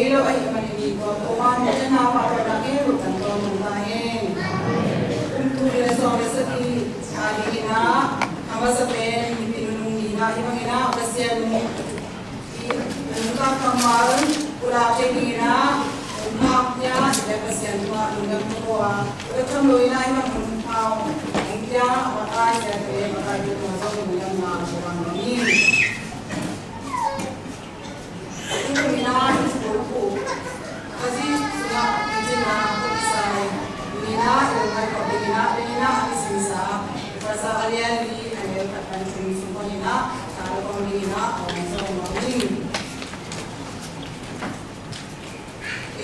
Lo ahih manin tua Topa'n i ciangin a pahtawina ngei lo kan tawh nong ta hen. Kum tul nih le sawm le sagih a dingin ah, a masa pen nipi nunung ni-in ah hih bangin ah Pasian nung i nungak kammal pulak thei dingin ah, nungak nia i le Pasian tungah lungdam tawh a, tua tham lo-in ah hih bang nung pau nung pia a makai sia te makai te tungah zong lungdamna tawh a nong in.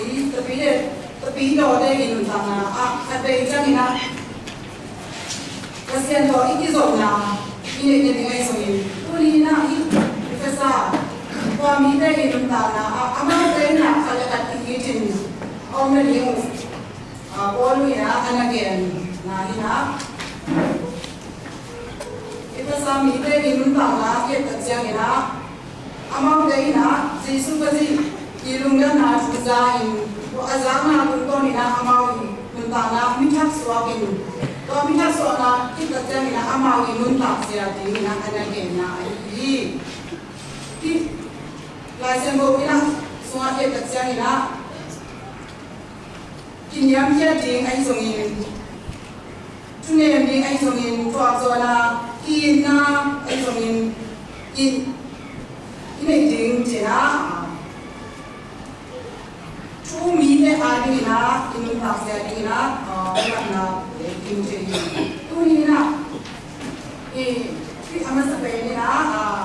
Ei, tapi deh, tapi dawte i nuntakna ah khat vei ciangin ah Pasian tawh i kizopna i neih nading ahi zongin, tuni in ah hih Efesa khua mite i nuntakna ah amaute in ah khat le khat ki-itin a om nading uh, ah, Paul in ah a na genna hi in ah, Efesa mite i nuntakna i et tak ciangin ah, amaute in ah Jesu Khazih i lungdamna thu za in, a zakna tungtawn in ah amau i nuntakna mi thak suak in, tua mi thak suakna khit tak ciangin ah amau i nuntak zia dingin ah a na genna ahi hi. Hih Lai Siangtho in ah sungah i et tak ciangin ah, kiniamkhiat ding ahi zongin, thunem ding ahi zongin, thuakzawhna, ki-itna ahi zongin, i, i neih ding ci-in ah, thu um mite a dingin ah, i nuntak zia dingin ah, ah, i ngahna, eh, kim thei hi. Tuni in ah, i, i a masa pen in ah, ah,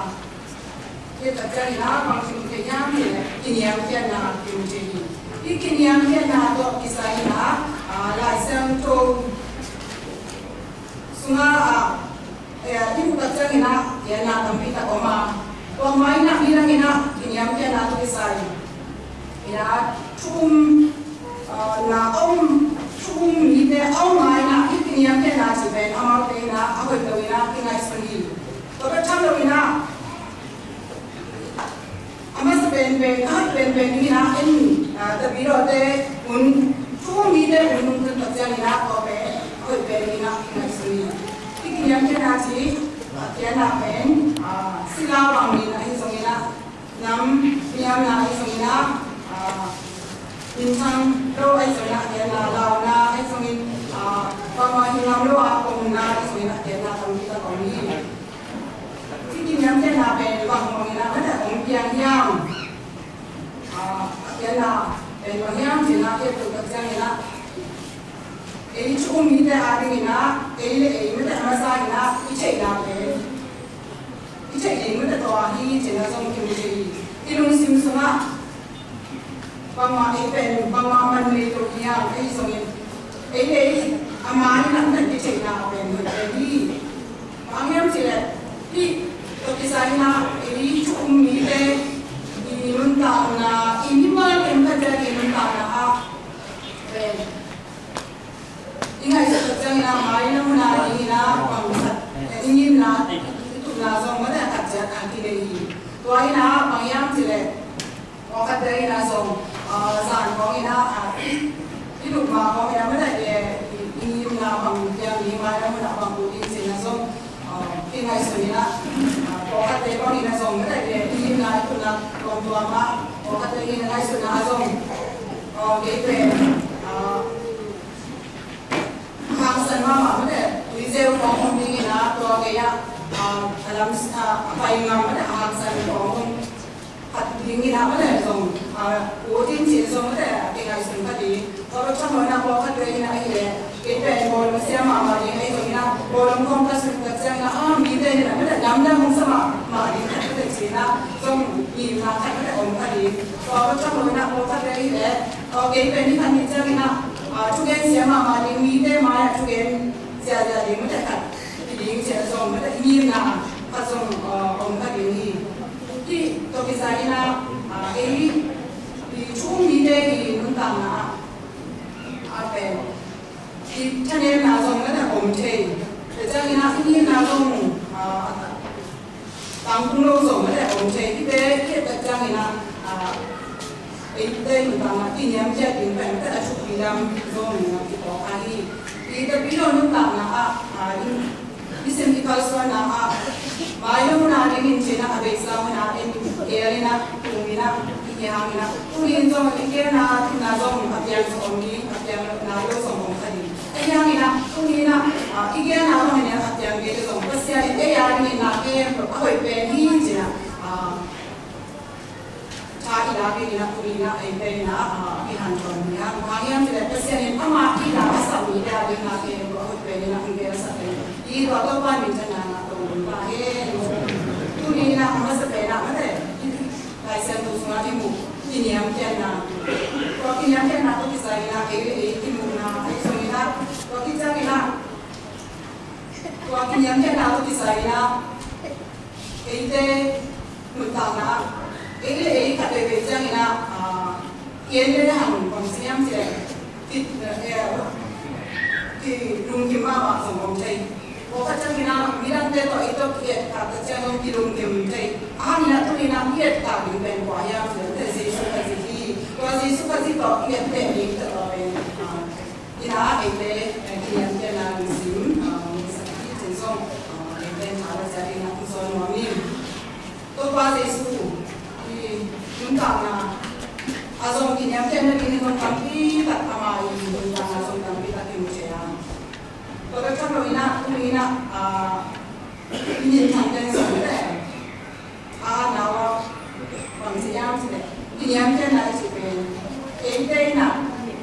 Hih tak ciangin ah bang kim thei hiam cih leh kiniamkhiatna kim thei hi. Hih kiniamkhiatna tawh kisai in ah, ah, Lai Siangtho sungah, ah, eh, hih tak ciangin ah genna tampi tak om a, tua mah in ah nidang in ah kiniamkhiatna tawh kisai in ah thu um, ah, na om, thu um mite a om mah in ah hih kiniamkhiatna cih pen amaute in ah a hoih lo in ah kingaihsun hi. Tua bek tham lo in ah, a masa penpen, a hoih penpen dingin ah en, ah, David Awte un, thu um mite un nung tun tak ciangin ah tua pen a hoih pen dingin ah ngaihsun hi. Hih kiniamkhiatna cih, ah, khiatna pen, ah, sila bangin ahi zongin ah, nam niamna ahi zongin ah, ah, minthang lo ahi zongin ah, khiatna launa ahi zongin, ah, bangmah hi ngam lo a omna ahi zongin ah khiatna tampi tak om hi. Hih kiniamkhiatna pen bang hangin ah mate hong piang hiam? Ah, a pianna pen bang hiam cih ah, hih tul tak ciangin ah, ei thu um mite a dingin ah, ei le ei mate a masa in ah i theihna pen, i theih ding mate tawh ahi cih ah zong kimu thei hi. I lungsim sungah bangmah ei pen, bangmah man nei lo hi hang, ahi zongin ei le ei a man in ah i theihna pen hoih pen hi. Bang hiam cih leh hih tawh kisai in ah ei thu um mite i nuntakna, i mimal khenkhat i nuntakna ah pen i ngaihsut tak ciangin ah mai na mun a dingin ah bang khat i ngimna, i tupna zong mate khat ciat a kinei hi. Tua in ah bang hiam cih leh pawlkhatte in ah zong, ah, zan khawng in ah, ah, i, i lup ma khawng in ah mate, eh, i, i ngimna bang piang ding, mai na mun ah bang ut ding cih ah zong, ah, kingaihsun in ah, ah, pawlkhatte bang in ah zong mate, eh, i ngimna i tupna tuamtuam ah pawlkhatte in ah ngaihsutna ah zong, ah, kei pen, ah, hangsan mahmah mate, tuizeu khawng om dingin ah tua kei ah, ah, a lam, ah, a pai ngam mate, a hangsan khawng om khat dingin ah mate zong, ah, ut ding cih zong mate, a kingaihsun khat ding. Tua bek tham lo in ah pawlkhatte in ah ahih leh kei pen bawlung siam mahmah ding ahi zongin ah, bawlung khawng ka sut tak ciangin ah, ah, mite in ah mate, lamdang hong sa mahmah ding khat mate ci-in ah zong ngimna khat mate om kha ding. Tua bek tham lo in ah pawlkhatte ahih leh, ah, kei pen ni khat ni ciangin ah, ah, thugen siam mahmah ding, mite mai ah thugen ziahziah ding mate khat hi ding cih ah zong mate i ngimna khat zong, ah, om kha ding hi. Hih tawh kisai in ah, ah, ei i thu um mite i nuntakna ah, ah, pen i thanemna zong mate om thei. Tua ciangin ah i ngimna zong, ah, tangtung lo zong mate om thei. Hihte i et tak ciangin ah, ah, Eite nuntakna kiniamkhiat ding pen pen a thupi lam zong na kiphawk ahi. I Tapidaw nuntakna ah, a, in, nisim i kalsuanna ah, mailam hun a dingin cina a beisa hun a in, gel in a, tung in a, i hang in a, tuni in zong i gelna, na zong a piang zong om ding, a piang na lo zong om kha ding. A hang in a, tuni in a, a, i gelna zong in a, a piang gel zong, Pasian in ei a dingin na kem, a hoih pen hi cina, a, tha i lak ding in a, tuni in a, ei pen in a, a, i hanthawn ding a, bang hang hiam cih leh Pasian in ama i la a sak mite a ding in a, ei, a hoih pen in a, hong gelsak ding. I tua Topa minthanna ngah tong ding ta hen. Tuni in a, a masa pen a, mate, Lai Siangtho sungah i muh kiniamkhiatna. Tua kiniamkhiatna tawh kisai in a, ei le ei i muhna, ei sung in a, tua kiciang in a, tua kiniamkhiatna tawh kisai in a, eite nuntakna, ei le ei khat veivei ciangin a, a, i en le hang bang ci hiam cih leh, ki, eh, kilungkim mahmah zong om thei. Pawlkhat ciangin a, midangte tawh ei tawh ki-et khat ciang zong kilungkim thei. A hang in a tuni in a i et khat ding pen kua hiam cih leh, Jesu Khazih hi. Tua Jesu Khazih tawh i et teh ding tawh pen, a, Ina eite, eh, kiniamkhiatna lungsim, ah, musak hi cin zong, ah, eite tha la zia ina hong zawn nuam ing. Topa Jesu i nuntakna a zong kiniamkhiatna ding in zong tampi tak ama i nuntakna zong tampi tak kimu thei a. Tua bek tham lo ina, tuni ina, ah, i minthang teng zong le. A, nau a, bang ci hiam cih leh, kiniamkhiatna i cih pen, eite in a,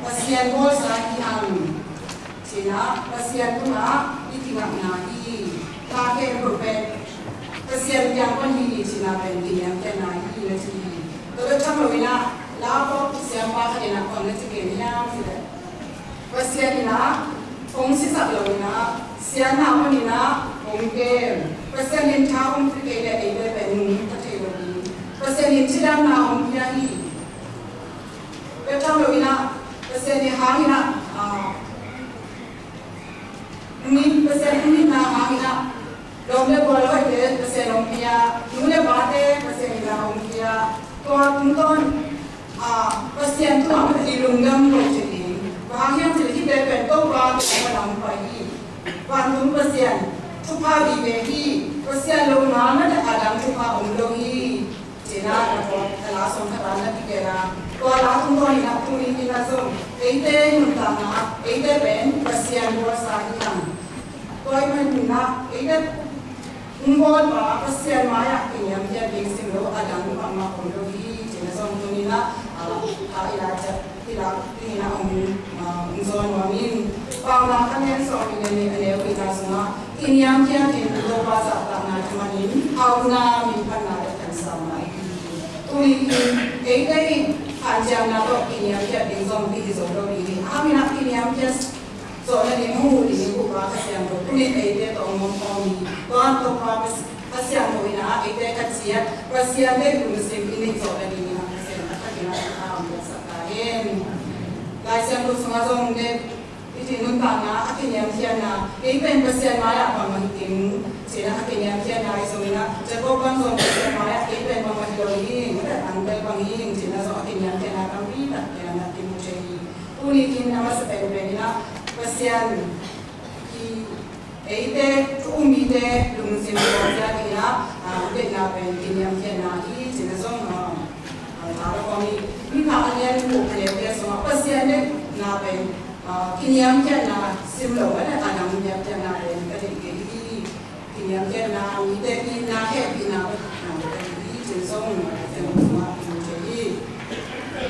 Pasian bawlsa hi hang, ci-in a, Pasian tungah i kingakna hi, na khempeuh pen, Pasian kiang pan hi, ci-in a pen, kiniamkhiatna hi, na ci hi. Tua bek tham lo in a, la pawlpi siampa khat in a, bang na ci gen hiam cih leh, Pasian in a hong sisak lo in a, siatna hun in a hong kem. Pasian in tha hong pia kei leh eite pen nungta thei lo hi. Pasian in cidamna hong pia hi. Bek tham lo in a, Pasian in hang in a, ah, nungta, Pasian in nungta hang in a, Lawm le gual hoihte Pasian hong pia, nu le pate Pasian in a hong pia. Tua tungtawn, a, Pasian tungah i lungdam ko ci ding. Bang hang hiam cih leh hihte pen Topa tungah a dang pai hi. Vantung Pasian, thupha vive hi. Pasian lo mah mah a dang thupha om lo hi. Ci-in a, na pawt a la sawm khat a na kigen a. Tua la tungtawn in a tuni in a zong, eite nuntakna, eite pen Pasian bawlsa hi hang. Tua ahih manin a, eite hong bawlpa Pasian mai-ah kiniamkhiat ding sim lo a dang bangmah om lo hi, ci-in a zong tuni in a, a, a, i la ciat, i la, tuni in a om, a, hong zawn nuam ing. Paunak a lian sawm le nih a neu kuana sungah, kiniamkhiat in Topa zahtakna tha manin, hauhna, minphatna le khansauna hi. Tuni in, eite in, hanciamna tawh kiniamkhiat ding zong, pi hi zo lo ding hi. Hang in a kiniamkhiat zawhna ding hong huh ding in Topa Kha Siangtho tuni in eite tawh hong om khawm hi. Tua Topa Kha Siangtho in a eite kha ciat Pasian deih lungsim i neih zawhna ding in a Pasian a thakin a thupha hong piaksak ta hen. Lai Siangtho sungah zong David i nuntakna a kiniamkhiatna, kei pen Pasian mai-ah bangmah hi keng, ci-in a kiniamkhiatna ahi zongin a, Jacob bang zong Pasian mai-ah kei pen bangmah hi lo hi, mate, angtel bang hi, ci-in a zong a kiniamkhiatna tampi tak kimu thei hi. Tuni in a masa penpen in a Pasian i eite thu um mite lungsim kawmzia in a, a, deihna pen kiniamkhiatna hi ci-in a zong, a, a, tha la kawm hi. Mika a lian guk a neu te sungah Pasian deihna pen, a, kiniamkhiatna sim lo a le a dang kiniamkhiatna pen ka deih kei hi. Kiniamkhiatna, mite itna hehpihna, na, hi cin song, na, cin song, na, cin song, hi.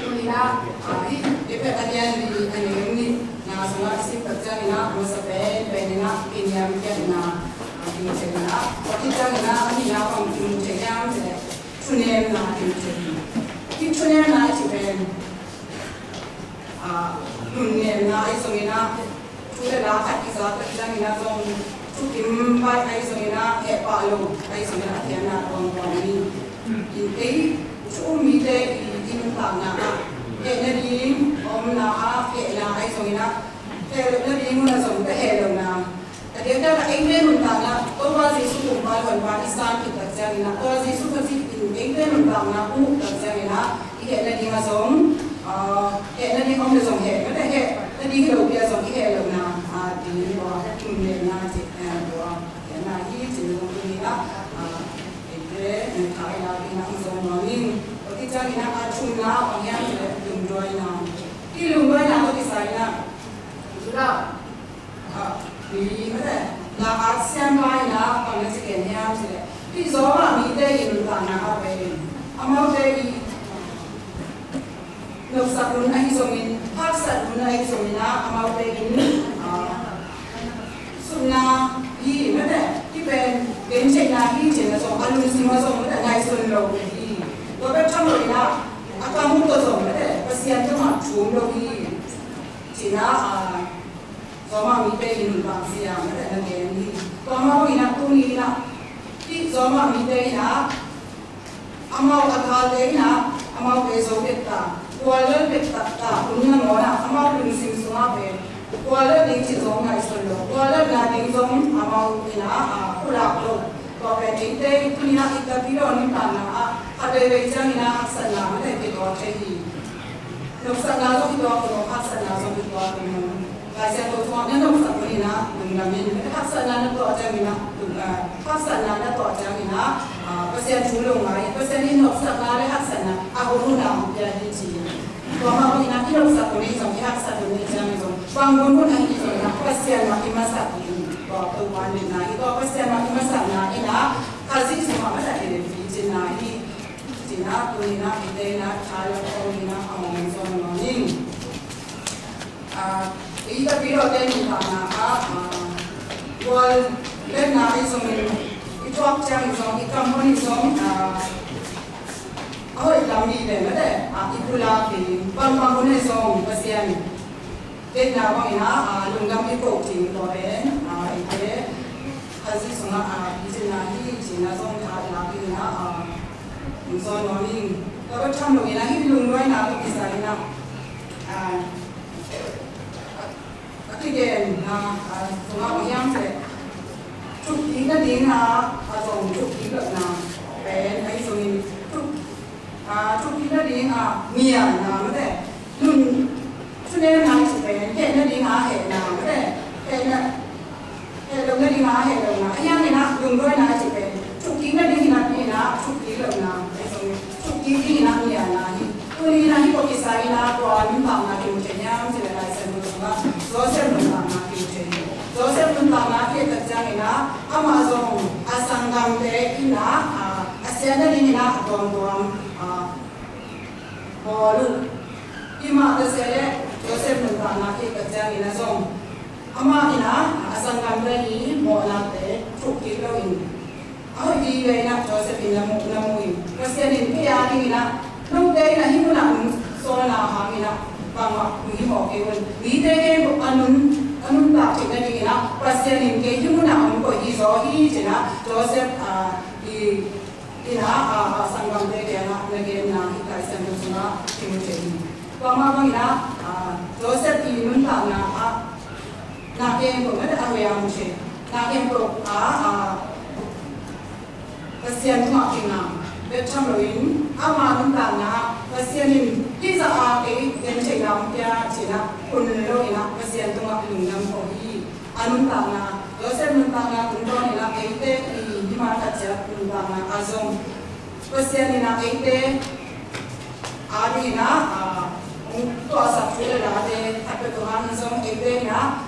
Tuni in a, a, hi, Efesa a lian li a neu nihna sungah i sim tak ciangin a, masa penpen in a, kiniamkhiatna, a, kimu thei in a, tua khit ciangin a, a nihna bang kimu thei hiam cih leh, thunemna kimu thei hi. Hih thunemna i cih pen, a, lungnemna ahi zongin a, thu le la khat kiza tak ciangin a zong, thukim baih ahi zongin a, hehpah lo ahi zongin a, a thiamna tuamtuam hi. In ei thu um mite i, i nuntakna ah, hehna ding omna ah, hehna ahi zongin a, heh lohna ding hun ah zong ka heh lohna. A diakdiak a eite nuntakna, Topa Jesu kumpa le honpa i san khit tak ciangin a, Topa Jesu Khazih in eite nuntakna uh tak ciangin a, i hehna ding ah zong, Ina a thumna bang hiam cih leh lungduaina. Hih lungduaina tawh kisai ina, Judah, ah, mi mate, la at siampa ina bang na ci gen hiam cih leh, hih Roma mite i nuntakna ah pen amaute i nopsak hun ahi zongin, haksat hun ahi zongin ah, amaute in, ah, sutna hi mate, hih pen gentheihna hi cih na zong, a lungsim ah zong mate, ngaihsun lo hi. Tua bek tham lo ina, a kam uh tawh zong mate, Pasian tungah thum lo hi. Cih na, ah, Roma mite i nuntak zia mate na gen hi. Tua mah bangin ah tuni in ah, hih Roma mite in ah, amau a galte in ah, amaute zo pek ta, kualel pek ta, ta hun nangawn ah, amau lungsim sungah pen kualel ding cih zong ngaihsun lo, kualelna ding zong amau in ah, ah, pulak lo. Tua pen eite i tuni in ah i Tapidaw nuntakna ah khat veivei ciangin ah haksatna mate kituak thei hi. Nopsakna zong kituak lo, haksatna zong kituak lo. Lai Siangtho tungah na nopsak hun in ah lungdam in, haksatna na tuah ciangin ah, lung-, ah, haksatna na tuah ciangin ah, ah, Pasian thu lungngai, Pasian in nopsakna le haksatna a hun hun ah hong pia hi ci. Tua mah bangin ah i nopsak hun in zong, i haksat hun in ciangin zong, bang hun hun ahi zongin ah Pasian mah i masak in, tua Topa nopna hi, tua Pasian mah i masakna in ah Khazih sungah mah tak in ah picinna hi. Cih na, tuni in ah, i te in ah, tha le khawng in ah, a mawng zawn nuam ing. Ah, i Tapidawte nuntakna ah, ah, gual letna ahi zongin, i thuak ciangin zong, i kam hun in zong, ah, a hoih lam dih ve mate, ah, i pulak ding, bangbang hun in zong, Pasian deihna bangin ah, ah, lungdam i koh ding tua pen, ah, i te, Khazih sungah, ah, i cihna hi, cihna zong tha i lak ding in ah, ah, hong zawn nuam ing. Tua bek tham lo in ah, hih lungduaina tawh kisai in ah, ah, a kigenna, ah, sungah bang hiam cih leh, thuk kik nading ah, a zong thuk kik lohna pen, ahi zongin thuk, ah, thuk kik nading ah, ngianna mate, nun, thunemna i cih pen, heh nading ah, hehna mate, hehna, heh lo nading ah, heh lohna, a hiang in ah, lungduaina i cih pen, thuk kik nading in ah, in ah, thuk kik lohna, ahi zongin thuk kik ding in ah, ngianna hi. Tuni in ah hih tawh kisai in ah, kua nuntakna kimu thei hiam cih leh Lai Siangtho sungah Joseph nuntakna kimu thei hi. Joseph nuntakna kimu tak ciangin ah, amah zong a sanggamte in ah, ah, a siatna ding in ah a tuamtuam, ah, bawl uh. Hih mah ta se leh Joseph nuntakna kimu tak ciangin ah zong, amah in ah a sanggamte i mawhnate thuk kik loin, a hoih vive in ah Joseph in na mu, na mu in, Pasian in kei a ding in ah, note in ah hih munah nong sawlna hang in ah, bangmah nong hi mawk kei un. Mite khempeuh a nun, a nuntak theihna ding in ah, Pasian in kei hih munah hong koih hi zaw hi ci in ah, Joseph, ah, i, in ah, ah, ah, sanggamte kiangah na genna hih Lai Siangtho sungah kimu thei hi. Tua mah bangin ah, ah, Joseph i nuntakna ah, na khempeuh mah a hoih a mu thei. Na khempeuh ah, ah, Pasian tungah kingam bek tham loin, ama nuntakna ah Pasian in hih zah a kei gentheihna hong pia ci in ah hun lo in ah Pasian tungah lungdam khawh hi. A nuntakna, Joseph nuntakna tungtawn in ah eite i hih mah khat ciat nuntakna ah zong Pasian in ah eite a ding in ah, ah, hong tuahsak thu le late khat peuh tung hang in zong eite in ah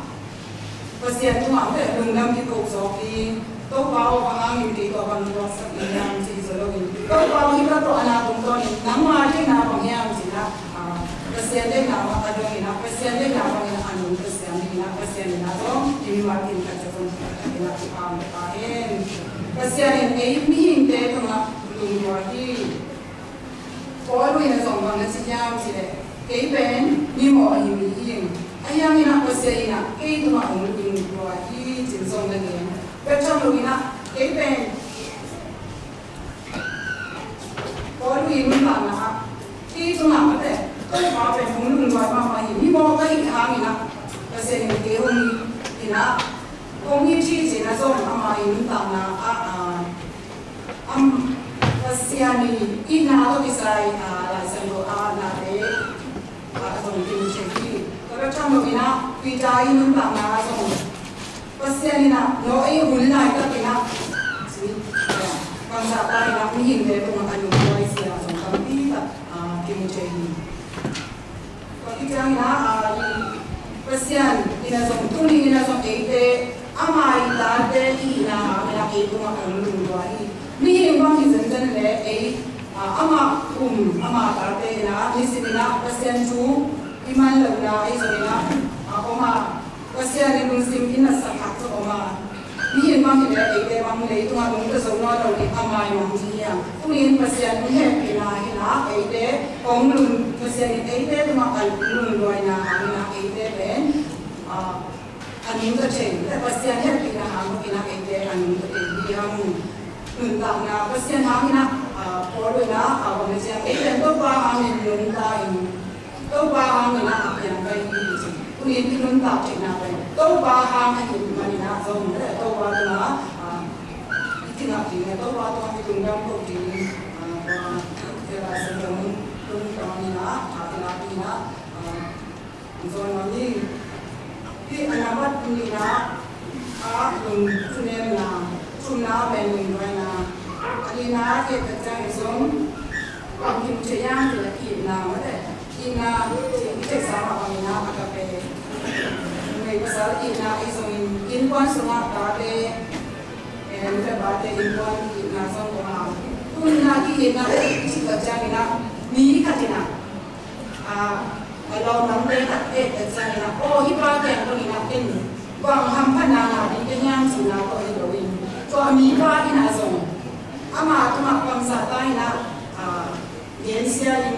Pasian tungah mate lungdam kiko zawk hi. Topa aw, bang hangin kei tua bang tuahsak na hiam ci hi zaw loin, Topa aw, hih ka tuahna tungtawn in nangma deihna bang hiam ci in ah, ah, Pasian deihna bang a dong in ah, Pasian deihna bangin ah a nung Pasian in ah, Pasian in ah zong i mimal in khat ciat zong khat in ah i pam ta hen. Pasian in ei mihingte tungah lungduai hi. Paul in a zong bang na ci hiam cih leh, kei pen mimawh ahi mi hi ing. Ahi hangin ah Pasian in ah kei tungah hong lungduai hi ci-in zong na gen. Bek tham lo in ah kei pen Paul in nuntakna ah kei tungah mate, Topa pen hong lungduai mahmah hi. Mimawh ka hih hangin ah Pasian in kei hong it in ah, hong it hi ci-in ah zong ama in nuntakna ah, ah, Am, Pasian i itna tawh kisai, ah, Lai Siangtho ah nate, ah, a zong kimu thei hi. Tua bek tham lo in ah, Peter i nuntakna ah zong Pasian in ah Noah i hun laitak in ah, ci, ah, bangzah ta in ah mihingte tungah a lungduai zia zong tampi tak, Tua khit ciangin ah, ah, Pasian in ah zong, tuni in ah zong eite ama i tate i hihna hangin ah ei tungah hong lungduai hi. Mihing bang hi zenzen leh ei, ah, ama um, ama tate in ah, nisim in ah Pasian thu i man lohna ahi zongin ah, ah, om a, Pasian in lungsim in a sak khak zong om a, mihing bang hi leh eite bang leitungah nungta zo nawn lo ding a maimang ding hi a. Tuni in Pasian in hehpihna in ah eite hong lung, Pasian in eite tungah a lungduaina hangin ah eite pen, ah, a nungta thei, Pasian hehpihna hang bek in ah eite a nungta thei hi a. Nuntakna Pasian hangin ah, ah, Paul in ah, ah, bang na ciang, ei pen Topa hangin nungta in, Topa hangin ah a piang ka hi hi ci. Tuni in i nuntak theihna pen Topa hang ahih manin ah zong, Topa tungah, ah, i kingak ding, Topa tungah i lungdam ko ding, ah, tua, tua, tua, tua, tua, tua, tua, tua, tua, tua, Zawn nuam ing. Hih a nambat nihna ah lungnemna, thumna pen lungduaina. A nihna ah i et tak ciangin zong bang hi thei hiam cih leh itna mah teh. Itna cih i theihsa mah bangin ah agape. Numei pasal itna ahi zongin innkuan sungah tate, eh, nute pate innkuan itna zong om a. Tu-in ah i itna i cih tak ciangin ah mi khat in ah, ah, a lawmdangte khat et tak ciangin ah, aw, hih pa kiang bangin ah ken bang hamphatna ngah ding ka hiam cihna tawh hi lo in, tua a mipa in ah zong ama tungah bangzah ta in ah, ah, gensia in,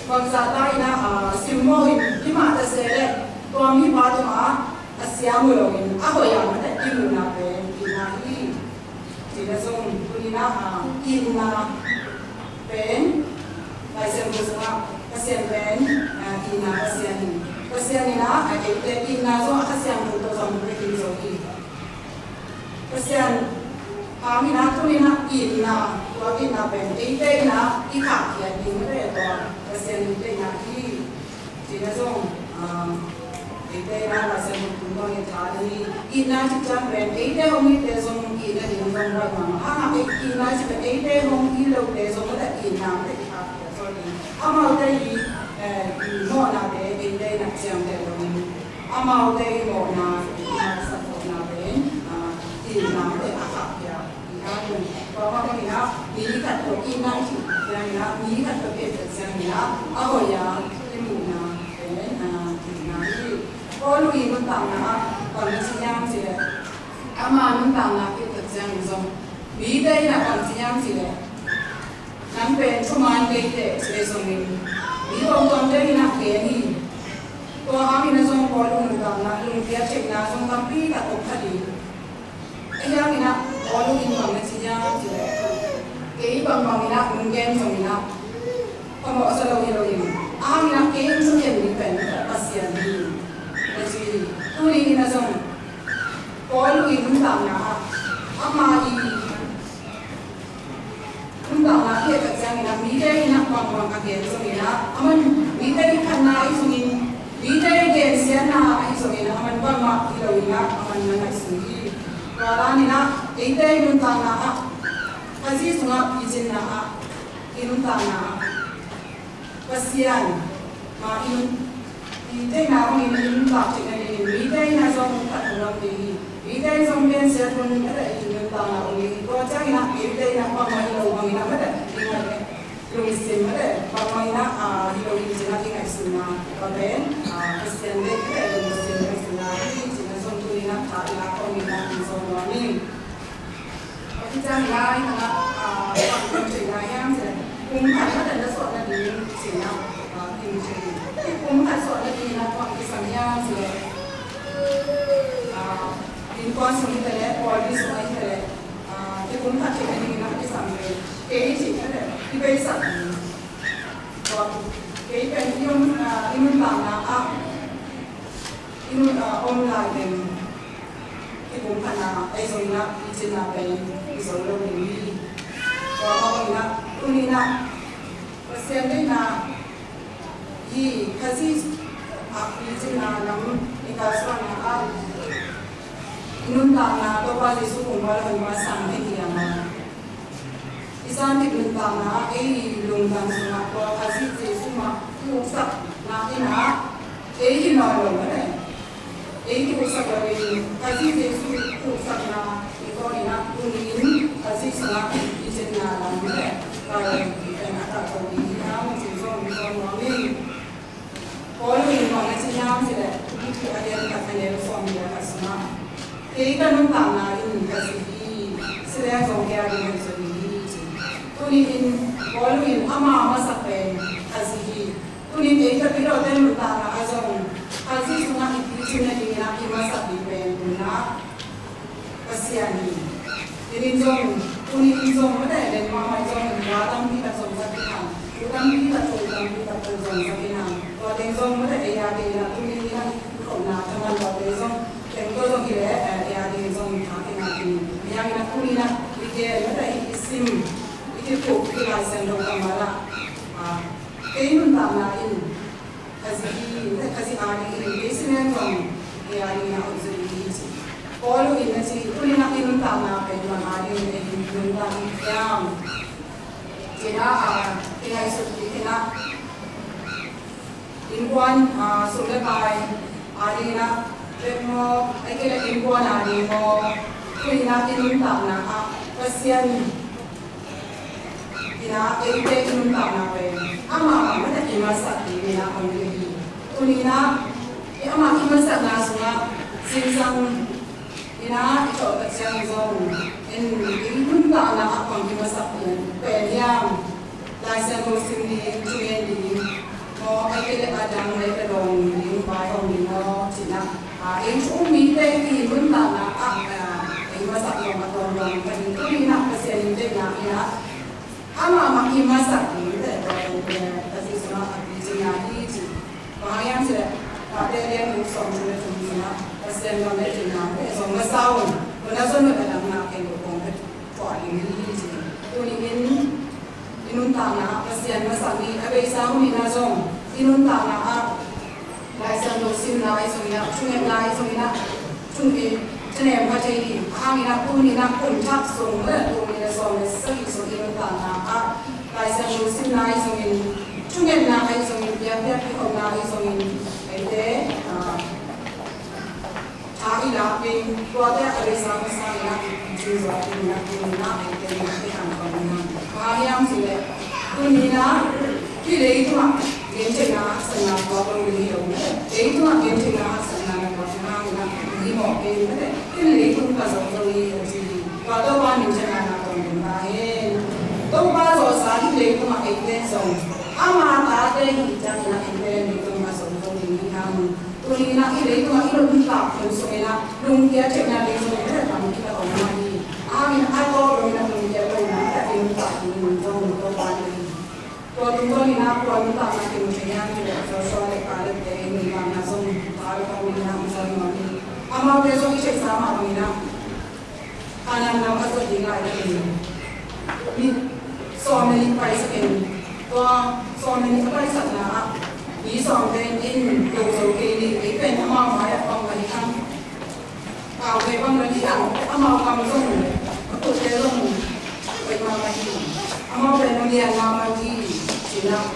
bangzah ta in ah, ah, simmawh in, hih mah ta se leh tua mipa tungah a siam uh lo in a hoih a, mate, i muhna pen itna hi. Cih leh zong tuni in ah, ah, itna pen Lai Siangtho sungah Pasian pen, ah, itna Pasian hi. Pasian in ah, ah, eite itna zong a Kha Siangtho tawh zong pia hi zo hi. Pasian hangin ah tuni in ah itna, tua itna pen eite in ah i khahkhia ding mah teh, tua Pasian in deihna hi. Cih leh zong, ah, eite in ah Lai Siangtho tungtawn in tha na hi. Itna cih ciang pen eite hong hihte zong itna ding zong baih mahmah. Hang ah ei, itna cih pen eite hong hi lote zong mah teh itna mah teh i khahkhia zaw ding. Amaute i, eh, i mawhnate eite in ah ciamteh lo in, amaute i mawhna, i mawhsak mawhna pen, ah, itna mah teh a khahkhia. Tua mah bangin ah mi khat tawh itna i cih ciangin ah, mi khat tawh i et tak ciangin ah a hoih a i muhna pen, ah, itna hi. Paul i nuntakna ah bang na ci hiam cih leh, ama nuntakna i et tak ciangin zong mite in ah bang ci hiam cih leh, nang pen thuman kei teh ci leh zongin mi tuamtuamte in ah gen hi. Tua hangin ah zong Paul i nuntakna lungkia theihna zong tampi tak om kha ding. Ahi hangin ah Paul in bang na ci hiam cih leh, kei bangbang in ah nong gen zongin ah phamawh sa lo hi lo in, ahi hangin ah kei in thungen ding pen Pasian hi, na ci hi. Tuni in ah zong Paul i nuntakna ah, ama i nuntakna i et tak ciangin ah mite in ah bangbang a gen zongin ah, aman mite i phatna ahi zongin, mite i gensiatna ahi zongin ah, aman bangmah hi lo in ah, aman na ngaihsun hi. Tua dan in ah eite i nuntakna ah, Khrih sungah picinna ah, i nuntakna ah Pasian, ah, i nun, i deihna hong in, i nuntak theihna dingin mite in ah zong phat hun lam ding hi. Mite in zong gensiat hun, mate, i nuntakna hong in. Tua ciangin ah mite in ah bangmah hi lo bangin ah, mate, i ngaih lungsim, mate, bangmah in ah, ah, hi lo hi cih in ah i ngaihsutna, tua pen, ah, Pasian deih, mate, lungsim ngaihsutna hi cih in ah zong tuni in ah tha i lak kawm in ah i zawn nuam ing. Tua khit ciangin ah, ah, bang kisam hiam cih leh, kum khat mah teh na suah nading cih in ah, ah, kim thei. Kum khat suah nading in ah bang kisam hiam cih leh, ah, innkuan sung hi ta leh, pawlpi sung hi ta leh, ah, i kum khat theih nading in ah kisam leh, kei cih mah teh i beisak ding. Tua kei pen i om, ah, i nuntakna ah, i nun, ah, om lai pen kipumkhatna, ahi zongin ah picinna pen i zo lo ding hi. Tua mah bangin ah tuni in ah Pasian deihna hi, Khazih ah picinna lam i kalsuanna ah i nuntakna Topa Jesu kong val hon val sang hi hiam a, i Sanggam nuntakna ei lungtang sungah tua Khazih Jesuh mah i uksakna in ah ei hi nawn lo mah leh, ei ki uksak lo in Khazih Jesuh i uksakna i tawh in ah tuni in Khazih sungah i cinna lam mah leh, ka lam i pen a tak tawh i hi a mu cin zong zong nuam in. Paul in bang a ci hiam cih leh, Philippi a lian khat a neu sawm le khat sungah, kei ka nuntakna in Khazih hi, si leng zong kei a ding Khazih hi, ci. Tuni in Paul in ama masak pen Khazih hi. Tuni in ei Khazih lote nuntakna ah zong Khazih sungah i picin nading in ah i masak ding pen nuntak Pasian hi. Tuni in zong, tuni in zong, mate den mahmah zong, la tampi tak zong sak in hang. Lu tampi tak, lu tampi tak zong sak in hang. Tua teng zong, mate ei a ding in ah, tuni in ah, i khopna thaman tua teng zong, teng tua zong hi leh, eh, ei a ding in zong, tha kei na tuni. Ei a ding in ah, tuni in ah, i gen, mate i sim, i kikup, i Lai Siangtho kammal ah. Ah, kei nuntakna in, Khazih hi, Khazih a ding hi, kei si leng zong, kei a ding in a om zaw hi ci. Paul in a ci, tuni in ah i nuntakna pen bang a ding in nuntak hi hiam. Ci in ah, a, kingaihsut kik in ah, innkuan, a, sum le pai a ding in ah, bek maw, ahih kei leh innkuan a ding maw, tuni in ah i nuntakna ah, Pasian in ah eite i nuntakna pen amah mah mate i masak ding in ah hong hi hi. Tuni in ah i amah i masakna sungah zingsang in ah i tawh tak ciang zong en i nuntakna ah bang i masak ding pen hiam. Lai Siangtho sim ding, thungen ding, maw, ahih kei leh a dang lei ka dawng ding, vaihawm ding maw, ci in ah, a, ei thu um mite i nuntakna ah, a, ei masak dawng a tawn dawng ka ding, tuni in ah Pasian in deihna in ah, amah mah i masak ding, te, te, te, Khazih sungah a picin na hi ci. Bang hang hiam cih leh, Matthai a lian guk sawm thum le thum sungah, Pasian gam le deihna, te, zong masa un, tua na zon un a dang na khen ko kong, te, tua ding hi ci. Tuni in, i nuntakna ah Pasian masak ni, a beisa hun in ah zong, i nuntakna ah, Lai Siangtho simna ahi zongin ah, thungetna ahi zongin ah, thunget, thanem kha thei ding, a hang in ah, tuni in ah, kum thak sung, le kum nih le sawm le sagih sung i nuntakna ah, Lai Siangtho simna ahi zongin, thungetna ahi zongin, biakpiak kikhopna ahi zongin, eite, ah, tha i lak ding, tuate a beisa hun sangin ah, i cin zaw ding in ah, i nunna eite in ah, i hang khawm in ah. Bang hang hiam cih leh, tuni in ah, hih leitungah gentheihna haksatna tuak lo ding hi lo mah leh, leitungah gentheihna haksatna na tuak hangin ah, i mawh kei mah leh, hih leitung ka zo zo hi lo ci hi. Tua Topa minthanna na tawntung ta hen. Topa zawhsa hih leitungah eite zong, ama tate hi ciangin ah eite leitung a zo zo ding hi hang. Tuni in ah hih leitungah i nuntak hun sungin ah lungkia theihna ding zong hi leh tampi tak om mah hi. A hang in a tawp lo in ah lungkia lo in ah i nuntak ding zong Topa in hi. Tua tungtawn in ah kua nuntakna kimu thei hiam cih leh Joshua le Caleb te nuntakna zong Caleb a om in ah zong nuam hi. Amaute zong i theihsa mah bangin ah Kanaan lam a zot ding laitakin, mi sawm le nih paisak in, tua sawm le nih a paisakna ah mi sawmte in lo zo kei ni, ei pen amau mai-ah bang mah hi hang. Kau ve bang mah hi hang, amau kam zong, a kutte zong, pai mahmah hi. Amau pen a lian mahmah hi, ci-in ah,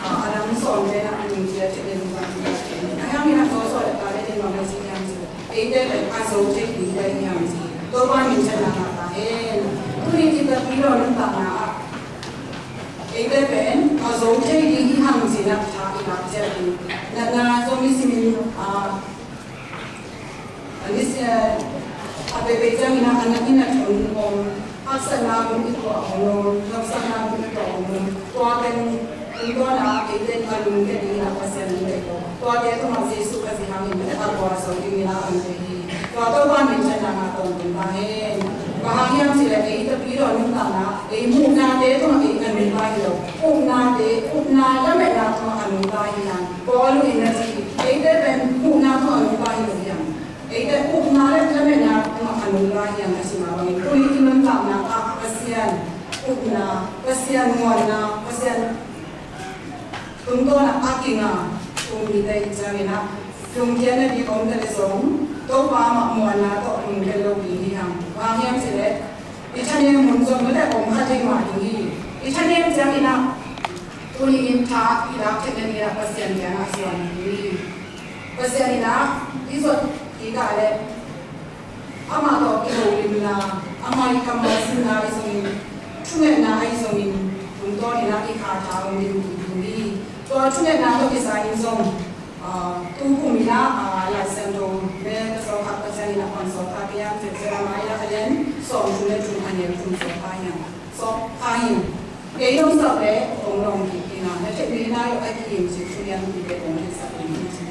a, a nam sawmte in ah a nungcia thei den bang hi. A hiangin ah Joshua le Caleb in bang mah ci hiam cih leh, eite pen a zo thei ding hi hang ci. Topa minthanna ngah ta hen. Tuni in i Topa nuntakna ah eite pen a zo thei ding hi hang ci-in ah tha i lak ciat ding. Natna Zomi simin, a, a ni sia, a pehpeh ciangin ah a nat in a thon om, haksatna mun i tuah om lo, nopsakna mun i tuah om lo. Tua pen tungtawn ah eite in a lungkia ding in ah Pasian in deih lo. Tuate tungah Jesuh Khazih hangin mite a gualzo ding in ah a deih hi. Tua Topa minthanna ngah tawntung ta hen. Bang hang hiam cih leh ei Topa nuntakna, ei muhnate tungah ei a nungta hi lo. Upnate, upna lametna tungah a nungta hi hang. Paul in na ci, eite pen muhna tungah a nungta hi lo hi hang. Eite upna le lametna tungah a nungta hi hang a ci mah bangin tuni i nuntakna ah Pasian upna, Pasian muanna, Pasian tungtawn ah a kinga thu um mite i hih ciangin ah lungkiat nading om ta leh zong Topa mah muanna tawh lungkiat lo ding hi hang. Bang hang hiam cih leh I thanem hun zong mate om kha thei mah ding hi. I thanem ciangin ah tuni in tha i lak theihna ni-in ah Pasian kiangah suan ding hi. Pasian in ah i zot kik leh amah tawh i holimna, amah i kammal simna ahi zongin, thungetna ahi zongin, tungtawn in ah i kha tha om ding hi. Tua thungetna tawh kisai in zong, ah, tu kum in ah, ah, Lai Siangtho le ka sawltak ka ciangin ah pan sawltak ka hiam cih Jeremiah a lian sawmthum le thum a neu thum sawltak hiam. Sawltak hiam. Kei nong sap leh kong dawng kik ding a, na theih mi na lo a ki-im cih thulianpi bek kong theihsak ding hi ci.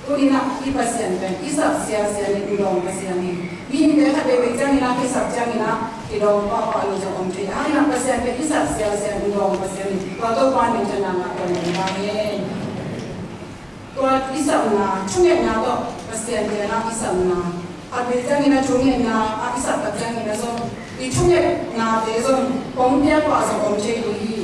Tuni-in ah i Pasian pen i sap siasia in dawng Pasian hi. Mihingte khat veivei ciangin ah kisap ciangin ah kidawng pahpah lo zong om thei. Ahi hangin ah Pasian pen i sap siasia in dawng Pasian hi. Tua Topa minthanna ngah kong dawng hi. Tua i sapna, thungetna tawh Pasian kiangah i sapna. Khat veivei ciangin ah thungetna ah i sap tak ciangin ah zong, i thungetnate zong hong piak pah zong om thei ding hi.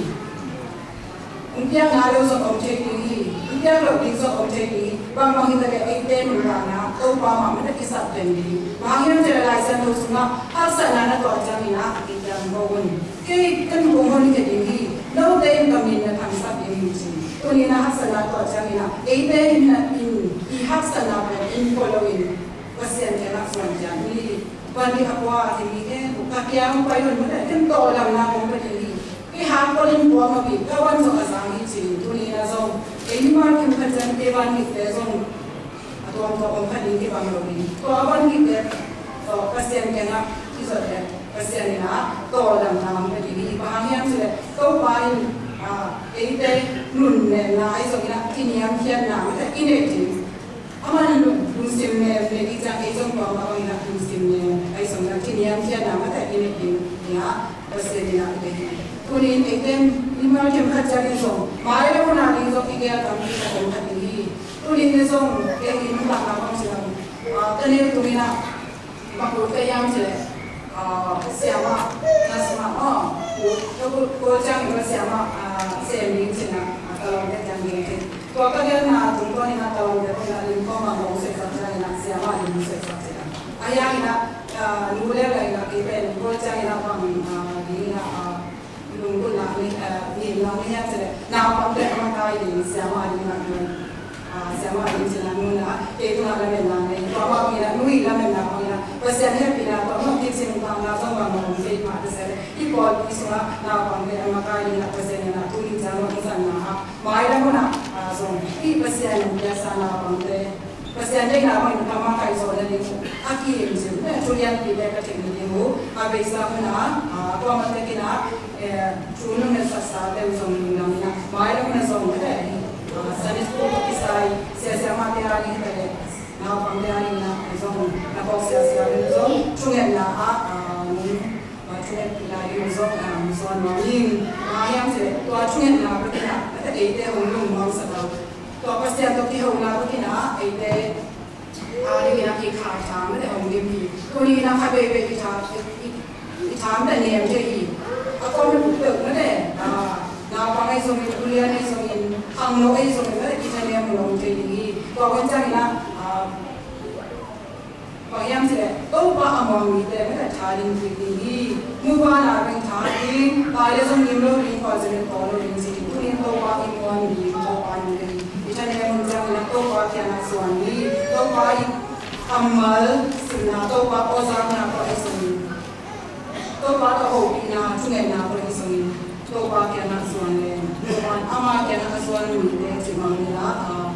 Hong piak nai lo zong om thei ding hi. Hong piak loh ding zong om thei ding hi. Bangbang hi ta leh eite nuntakna Topa mah mah i sap den ding. Bang hang hiam cih leh Lai Siangtho sungah haksatna na tuah ciangin ah kiciam ko un. Kei ka nun kong hon khia ding hi. Note in ka min na thangsak ding hi ci. Tuni-in ah haksatna tuah ciangin ah eite in na in i haksatna pen in pua lo in Pasian kiangah suan ciat ni. Van dih a pua a hi mi khempeuh ka kiang pai un mate, ken tawldamna kong pia ding hi. Kei hang pua lim pua mah hi, ka van zong a zang hi ci. Tuni-in ah zong ei mimal kim khat ciang kei van dihte zong a tuamtuam om kha ding kibang lo hi. Tua a van dihte tawh Pasian kiangah i zot leh Pasian in ah tawldamna hong pia ding hi. Bang hang hiam cih leh Topa in, ah, eite nunnemna ahi zongin ah kiniamkhiatna mate i neih ding. Amah in lungsim nem neih ding ciang ei zong tua mah bangin ah lungsim nem ahi zongin ah kiniamkhiatna mate i neih ding, ding ah Pasian in ah i deih hi. Tuni-in eite mimal kim khat ciat in zong mailam hun ah ding zong i gel tampi tak om kha ding hi. Tuni-in zong ei i nuntakna bang ci lam, ah, ka neu tung in ah bang ut ka hiam cih leh, ah, siamah, na siamah, ah, ut, ka ut, ka ut ciangin ka siamah, ah, sem ding ci in ah, ah, ka lawmte kiang ding ci. Tua ka gelna tungtawn in ah ka lawmte tungah lim kawm ah ka hong sepsak ciangin ah siamah lim hong sepsak ci in ah. Ahi hangin ah, ah, nu le la in ah kei pen ka ut ciangin ah bang, ah, ding in ah, ah, lungkutna, ah, ngimna om hiam cih leh naupangte a makai ding siamah ding in ah, ah, siamah ding ci in ah nu in ah kei tungah lametna nei. Tua mah bangin ah nu i lametna bangin ah Pasian hehpihna tawh nong kicing pahna zong bangmah om kei mah ta se leh i pawlpi sungah naupangte a makai ding ah Pasian in ah tuni ciang hong zanna ah mailam hun ah, ah, zong i Pasian in piaksa naupangte Pasian deihna bangin ka makaih zawh nading uh a ki-im cih uh, thulianpi bek ka theih nading uh a beisa hun ah, ah, kuamah tek in ah, eh, thu nong ngetsaksate uh zong lungdam in ah mailam hun ah zong mate, ah, Sunday school tawh kisai sia siamahte a ding hi ta leh naupangte a ding in ah zong na kawk siasia uh zong thungetna ah, ah, nong, ah, thungetpih lai ding uh zong, ah, hong zawn nuam ing. Bang hang hiam cih leh tua thungetna bek in ah mate eite hong lungmuangsak a, tua Pasian tawh kihona bek in ah eite a ding in ah i kha i tham mate hong dim hi. Tuni in ah khat veivei i tham, i, i tham mate nem thei hi. A kawm peuhpeuh mate, ah, naupang ahi zongin, ulian ahi zongin, khangno ahi zongin mate i thanem hong om thei ding hi. Tua hun ciangin ah, ah, bang hiam cih leh Topa a muang mite mate tha ding kik ding hi. Muvanna beng tha ding, tai le zong ngim lo ding, khualzin le tawl lo ding ci ding. Tuni in Topa i muan ding, Topa in ding. I thanem hun ciangin ah Topa kiangah suan ni. Topa i kammal simna, Topa aw zakna tawh ahi zongin, Topa tawh hopihna, thungetna tawh ahi zongin Topa kiangah suan leng, Topa in ama kiangah a suan mite cih bang ni la, ah,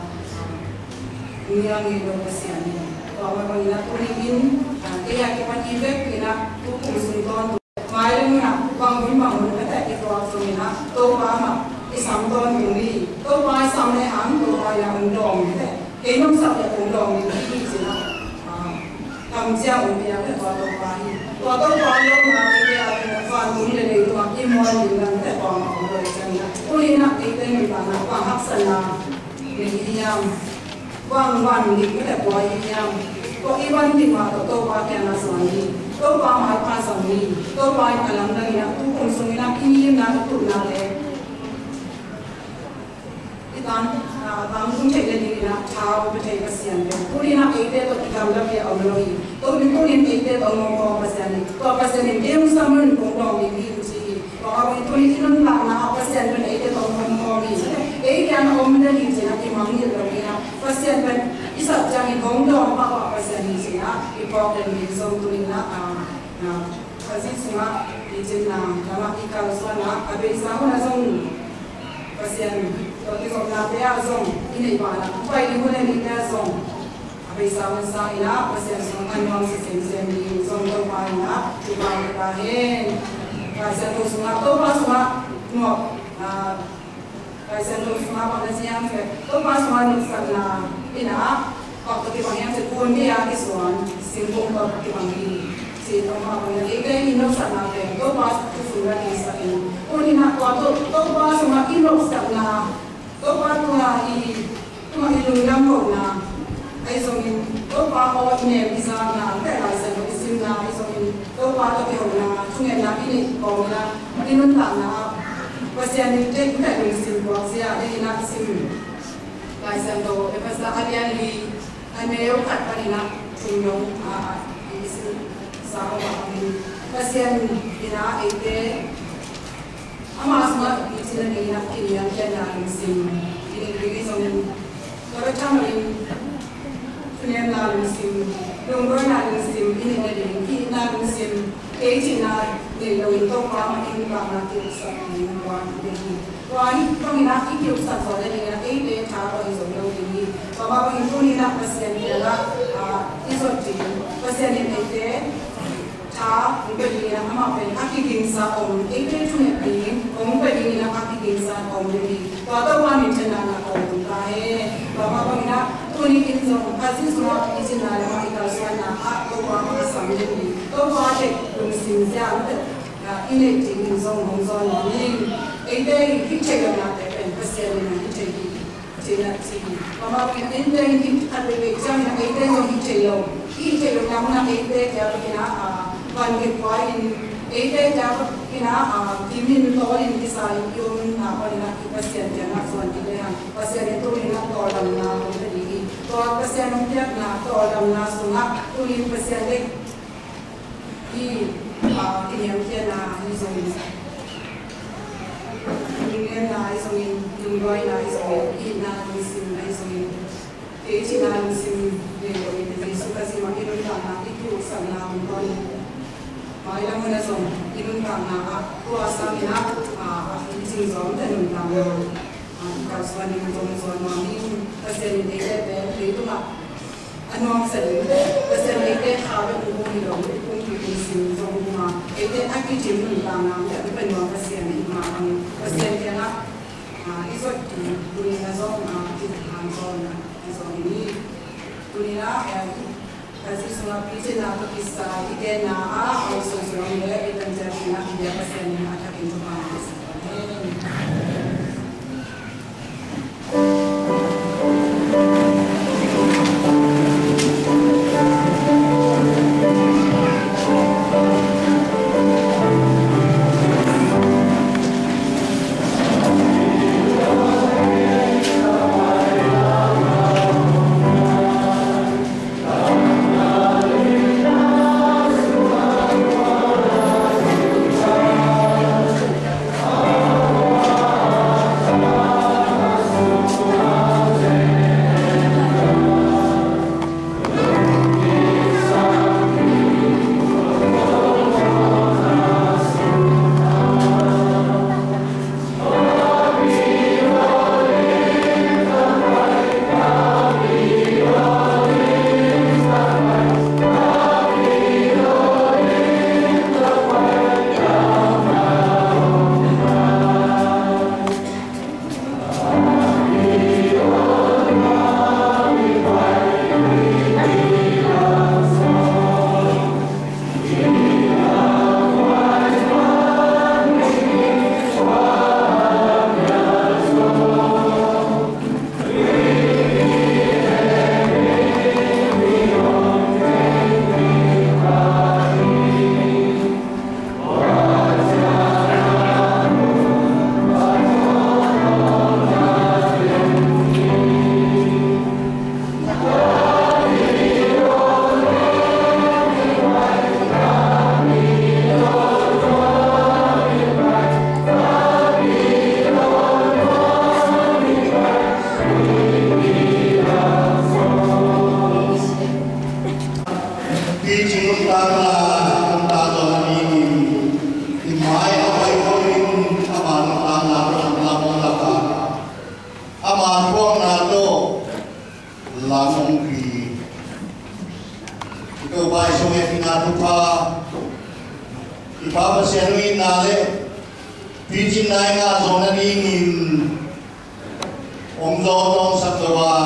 mi a ngei lo Pasian hi. Tua mah bangin ah tuni in, ah, kei a kipan i vekpi in ah tu kum sung tawntung mailam hun ah bang hun bang hun ka teh i tuak zongin ah Topa mah i sam tawntung hi. Topa i sam lehang Topa in ah hong dawng hi teh. Kei nong sap leh kong dawng hi ci in ah, ah, kamciam hong pia teh tua Topa hi. Tua Topa lawmna kei a vantung le leitung ah i muan ding dan teh tua mah hong dawng hi ciangin ah tuni in ah eite nuntakna bang haksatna nei hiam? Bang van dik mate buai hi hiam? Tua i van dik mah tawh Topa kiangah suan ni. Topa maipha zong ni. Topa in a lamdang in ah tu kum sungin ah i ngimna i tutna le i tan, ah, tangtung theih le ding Tha hong pia thei Pasian pen tuni-in ah eite tawh kigamla pia om lo hi. Tuni, tuni-in eite tawh hong om Pasian hi. Tua Pasian in Jerusalem kong dawng ding hi ci hi. Tua ahih manin tuni-in i nuntakna ah Pasian pen eite tawh hong om hi. Ei kiang om den hi ci-in ah kimangngilh lo hi-in ah Pasian pen i sap ciangin hong dawng pahpah Pasian hi ci-in ah i phawk den hi. Zong tuni-in ah, ah, ah, Khazih sungah i cinna lamah i kalsuan ah a beisa hun ah zong Pasian tawh kizopnate ah zong i neih banah pai ding hun a neite ah zong a beisa hun sangin ah Pasian sungah a nuamsa semsem ding zong Topa in ah thupha pia ta hen. Laisiangtho sungah, Topa sungah nuam, ah, Laisiangtho sungah bang na ci hiam cih leh Topa sungah nopsakna in ah bang tawh kibang hiam cih leh kun nih a kisuan singkung tawh kibang hi. Ci Topa bang na, eite i nopsakna pen Topa thu sungah i sak in, kun nih a tua To-, Topa sungah i nopsakna, Topa tungah i, tungah i lungdam kohna ahi zongin, Topa aw i nem i zakna, tua Laisiangtho i simna ahi zongin, Topa tawh kihona, thungetna i neih kawmin ah i nuntakna ah Pasian in deih, deih lungsim puak zia, deih in ah sim. Laisiangtho Efesa a lian li, a neu khat panin ah thum dong, ah, i simsa om a, Pasian in ah eite ama sungah i cina dingin ah kiniamkhiatna lungsim i neih ding hi zongin, tua bek tham loin thunemna lungsim, lungruaina lungsim i neih nading, ki-itna lungsim, kei cihna nei loin Topa mah i nuntakna kiuksak ding tua i neih hi. Tua hi bangin ah i kiuksak zawh nadingin ah eite tha tawh hi zo lo ding hi. Tua mah bangin tuni-in ah Pasian kiangah, ah, i zot ding, Pasian in eite tha hong pia dingin ah amah pen a kigingsa om, eite thunget ding hong pia dingin ah a kigingsa om ding hi. Tua Topa minthanna na om ta hen. Tua mah bangin ah tuni-in zong Khazih sungah i cinna lamah i kalsuanna ah Topa mah a sam ding hi. Topa deih lungsim zia, ah, i neih dingin zong hong zawn nuam ing. Eite i hih theih lohnate pen Pasian in hong hih thei hi. Cina ci. Mama pen eite in hih khat veve ciangin eite zong hih thei lo. Hih thei lo na mun ah eite kiang bek in ah, ah, van gik kua in eite kiang bek in ah, ah, kimin tawl in kisa in i om na pan in ah i Pasian kiangah zuan kik lehang Pasian in tuni-in ah tawldamna hong pia ding hi. Tua Pasian hong piakna tawldamna sungah tuni-in Pasian deih i, ah, kiniamkhiatna ahi zongin, lungnemna ahi zongin, lungduaina ahi zongin, itna lungsim ahi zongin, kei cihna lungsim nei loin Jesu Khazih mah i nuntakna i kiuksakna tungtawn in, mailam hun ah zong i nuntakna ah tua sangin ah, ah, a kicing zawmte nuntakna ah i kalsuan ding zong zuan nuam ing. Pasian in eite pen leitungah a nuamsa ding, Pasian eite tha bek hong pia hi lo, i pumpi lungsim zong hong pia, eite a kicing nuntakna, a biak i pia nuam Pasian hi mah bangin Pasian kiangah, ah, i zot ding, tuni-in ah zong, ah, i hanthawnna i zong hi. Tuni-in ah, eh, Khazih sungah picinna tawh kisai i genna ah, a hong suansuan le i tan ciat in ah i biak Pasian in a thakin thupha hong pia sak. Amen. Lam hong pi i Topa i sung he pina thupha i Pa Pasian hong itna le picin nai ngah zawh nadingin hong zawh tawngsak lo a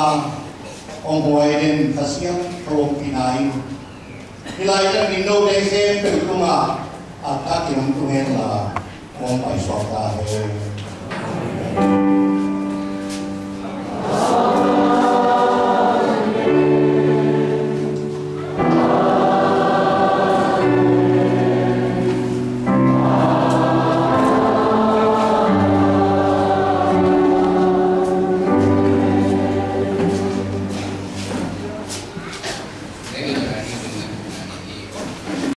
hong huai den Kha Siangtho hong pina in hih laitak ding note khempeuh tungah a takin hong tung hen la hong paisuak ta hen.